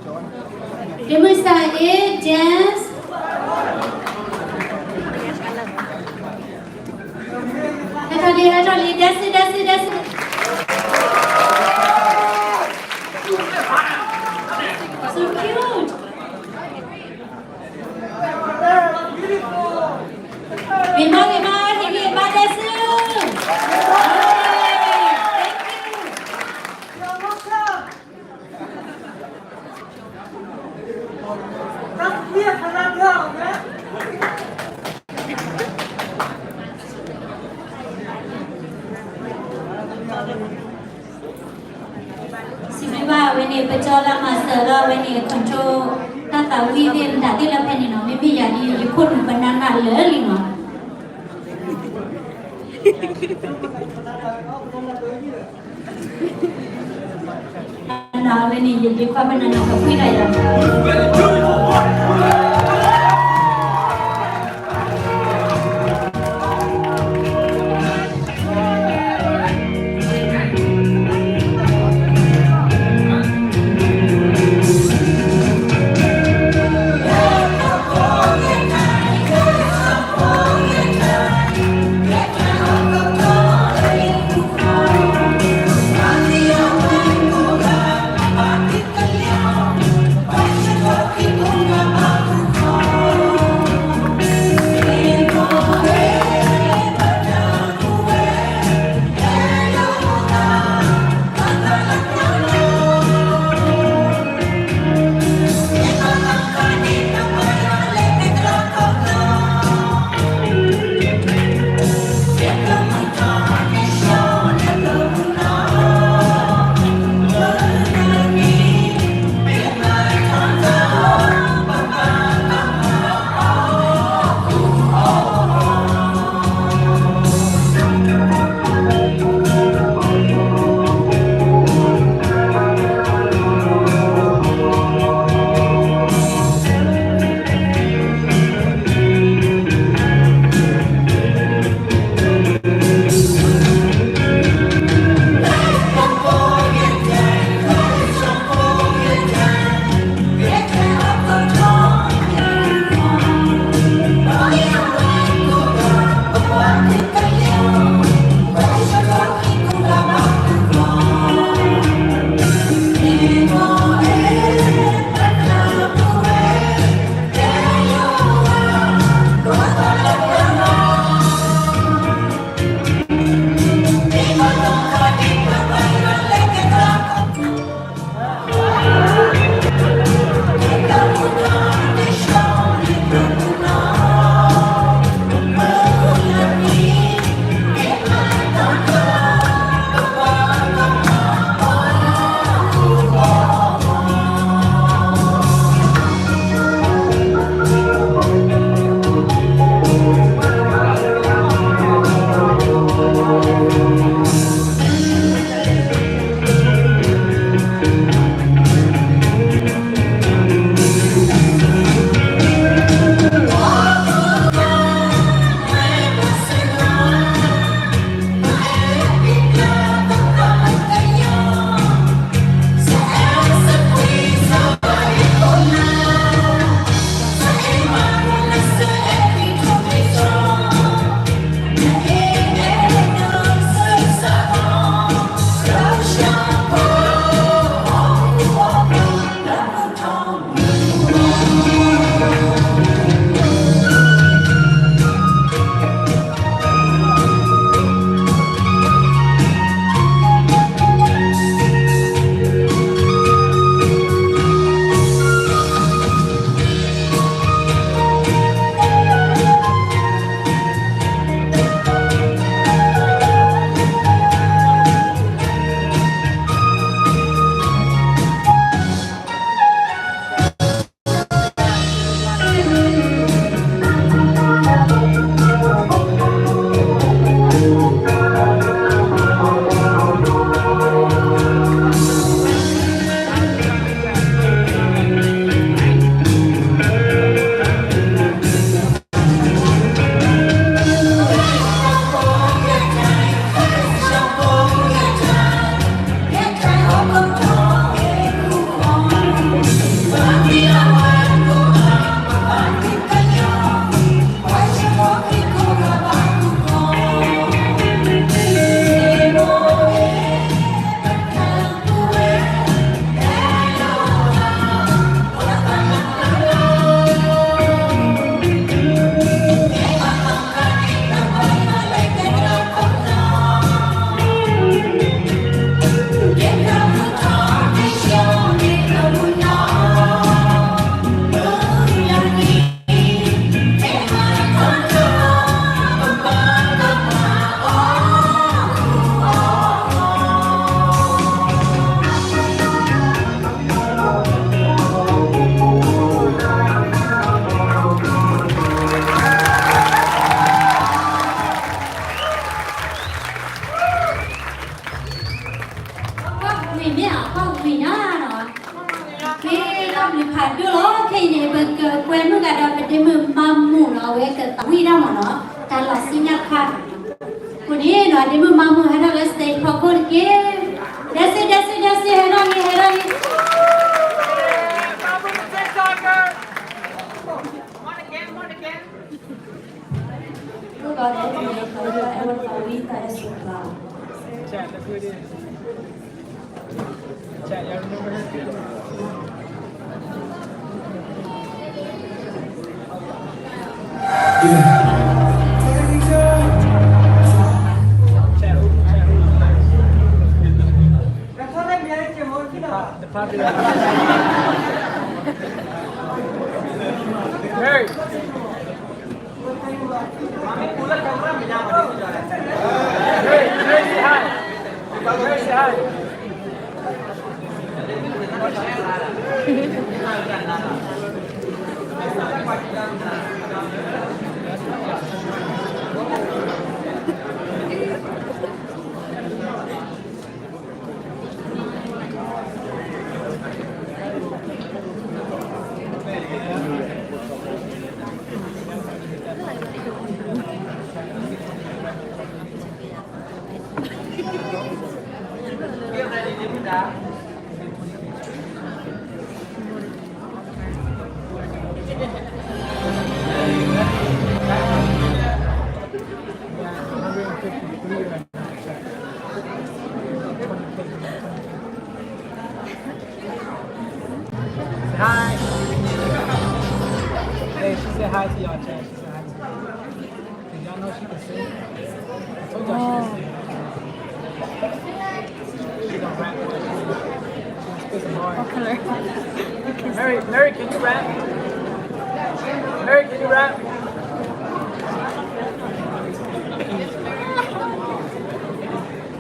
လၢမုၢ်ဆါအံၤ dance ဟဲထီၣ်လံ ဟဲထီၣ်လံ dance dance dance. So cute. ဂ့ၤမး ဂ့ၤမး ဟ့ၣ်ဂံၢ်ဘါဒဲးဆူ Thank you. စံးဘျုးဘၣ်ဝဲန့ၣ် ပကၠီလၢမၤစၢၤလီၤဝဲန့ၣ် control တၢ်သးဝံၣ်သ့ၣ်မတၤသ့ၣ်လၢဖဲန့ၣ်နီၤ မ့မ့ၢ်ယၤဒ် ယခိၣ်နူာ်ပနၢ်နၢ်လၢာ်လံနီၤ နဝဲန့ၣ် ယဒ့ခွါပနၢ်နၢ်ကဖှံတၢ်ယၤ ဒိၣ်လီၤ ခဲအံၤန့ၣ် ပကကွဲမုာ်ကဒီးပဒ့မုၣ်မါမူနီၤ အဝဲကသးဝံၣ်ဒၣ်မးနီၤ တၢ်လီၤဆူညါခါ အဃိန့ၣ်နီၤ ဒ့မုၣ်မါမူဟဲထီၣ်လၢ stage ဖီခိၣ်တက့ၢ်. ဒဲစ့ ဒဲစ့ ဒဲစ့ ဟဲထီၣ်လံ ဟဲထီၣ်လံ. The popular. Mary. Mary, Mary, say hi. Mary, say hi. Say hi. Hey, she said hi to y'all, chat. She said hi to y'all. Did y'all know she can sing? I told y'all she can sing. She gonna rap. She gonna spit some bars. What color? Mary, Mary, can you rap? Mary, can you rap?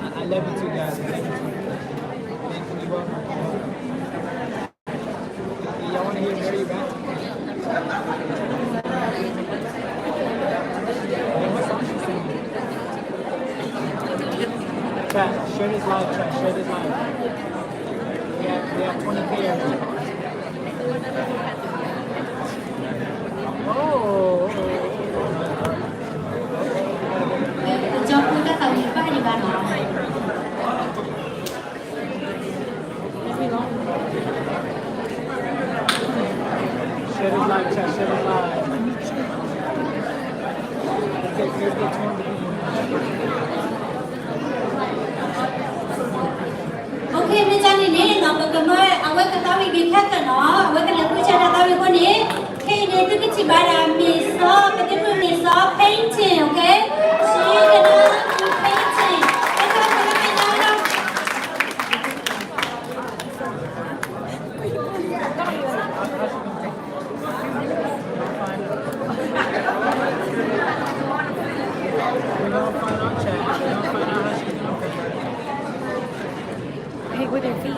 I, I love you too, guys. I love you too. Thank you. You're welcome. Y'all wanna hear Mary rap? What song she singing? Chat, share this live, chat, share this live. We have, we have twenty K. Oh. Share this live, chat, share this live. Okay, မ့ၢ်ကန့ၣ်န့ၣ် ပကမၢအဝဲကသးဝံၣ်က့ၤခဲကနီၤ အဝဲကလဲၤဃုဆဲးတၢ်သးဝံၣ်အဃိန့ၣ် ခဲအံၤန့ၣ် သုကထံၣ်ဘၣ်ဒၣ် မ့ၢ်စီၤ ပဒ့မုၣ်မ့ၢ်စီၤ painting, okay? She gonna do painting. အဲၣ်ဒိး Hey, with her feet.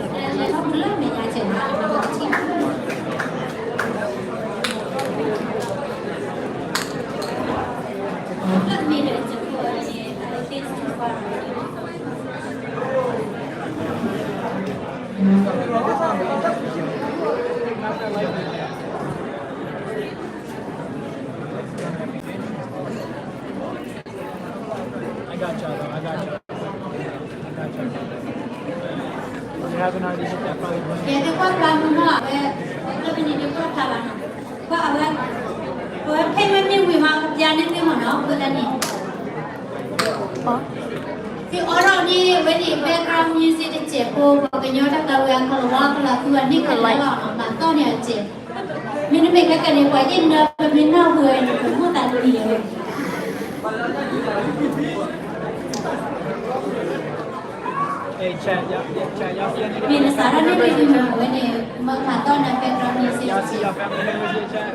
I got y'all, though. I got y'all. I got y'all. If you haven't already hit that follow button. ကဲ သ့ၣ်ကွၢ်ဖျါမုၢ်နီၤ အဝဲ တၢ်မနုၤသ့ၣ်ကွၢ်ဖျါဘၣ်နီၤ ကွၢ်အဝဲ အဝဲဖဲမ့ၢ်မ့ၢ်ဝံၤမး ပျါန့ၢ်သ့ၣ်မးနီၤ အဃိသတးန့ၣ် သ့ၣ်အီထီၣ်န့ၣ် အဝဲန့ၣ် background music တစဲးဖိ ပှၤကညီတၢ်သးဝံၣ်အကလီၤဝါကလီၤသူအန့ၢ်ကလီၤလီၤနီၤ မၤသီၣ်န့ၢ်အစဲး မ့တမ့ၢ်ခဲကနံၣ် ပှၤယ့ၢ်နၢ ပမ့ၢ်နၢ်ဟူဝဲန့ၣ် ပမိၢ်သးတမံၤလၢၤ Hey, chat, y'all, yeah, chat, y'all see anything? မ့ၢ်နစးထီၣ်န့ၢ်ဒ်မ့ၢ်ဝဲန့ၣ် မၤသီၣ်န့ၢ် background music. Y'all see y'all family members here, chat?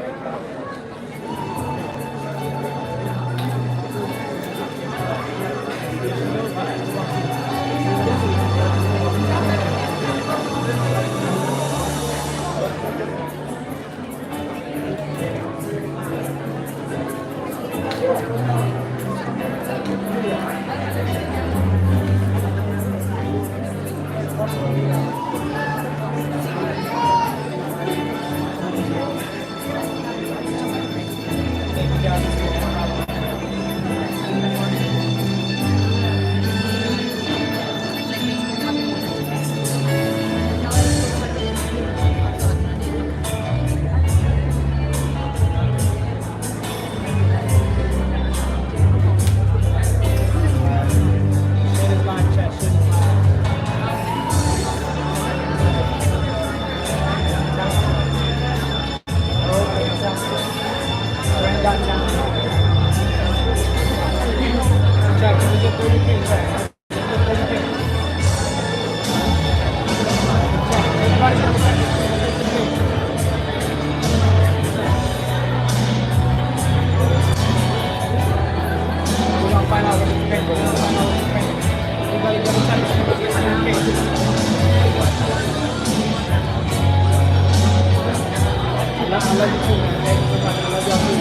I love you too, man. Thank you so much. I love y'all too.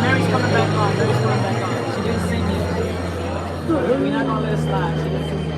Mary's coming back on. Mary's coming back on. She didn't sing it. We're not gonna let it slide. She didn't sing it.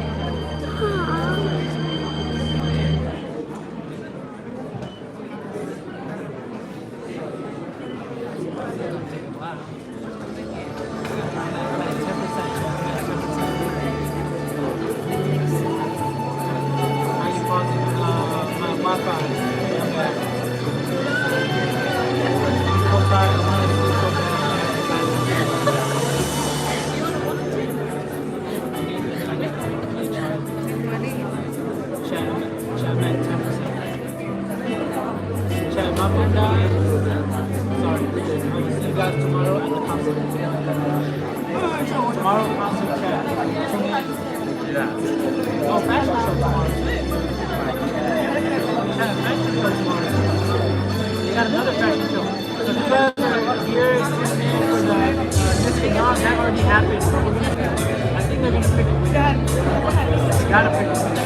Chat, my phone died. Sorry. I will see you guys tomorrow at the concert. Tomorrow concert, chat. Tune in. Yeah. Oh, fashion show tomorrow. Chat, fashion show tomorrow. They got another fashion show. So if you guys are here tuning in for the, uh, this thing, that already happened. But we're gonna, I think they're gonna pick a winner. They gotta pick a winner.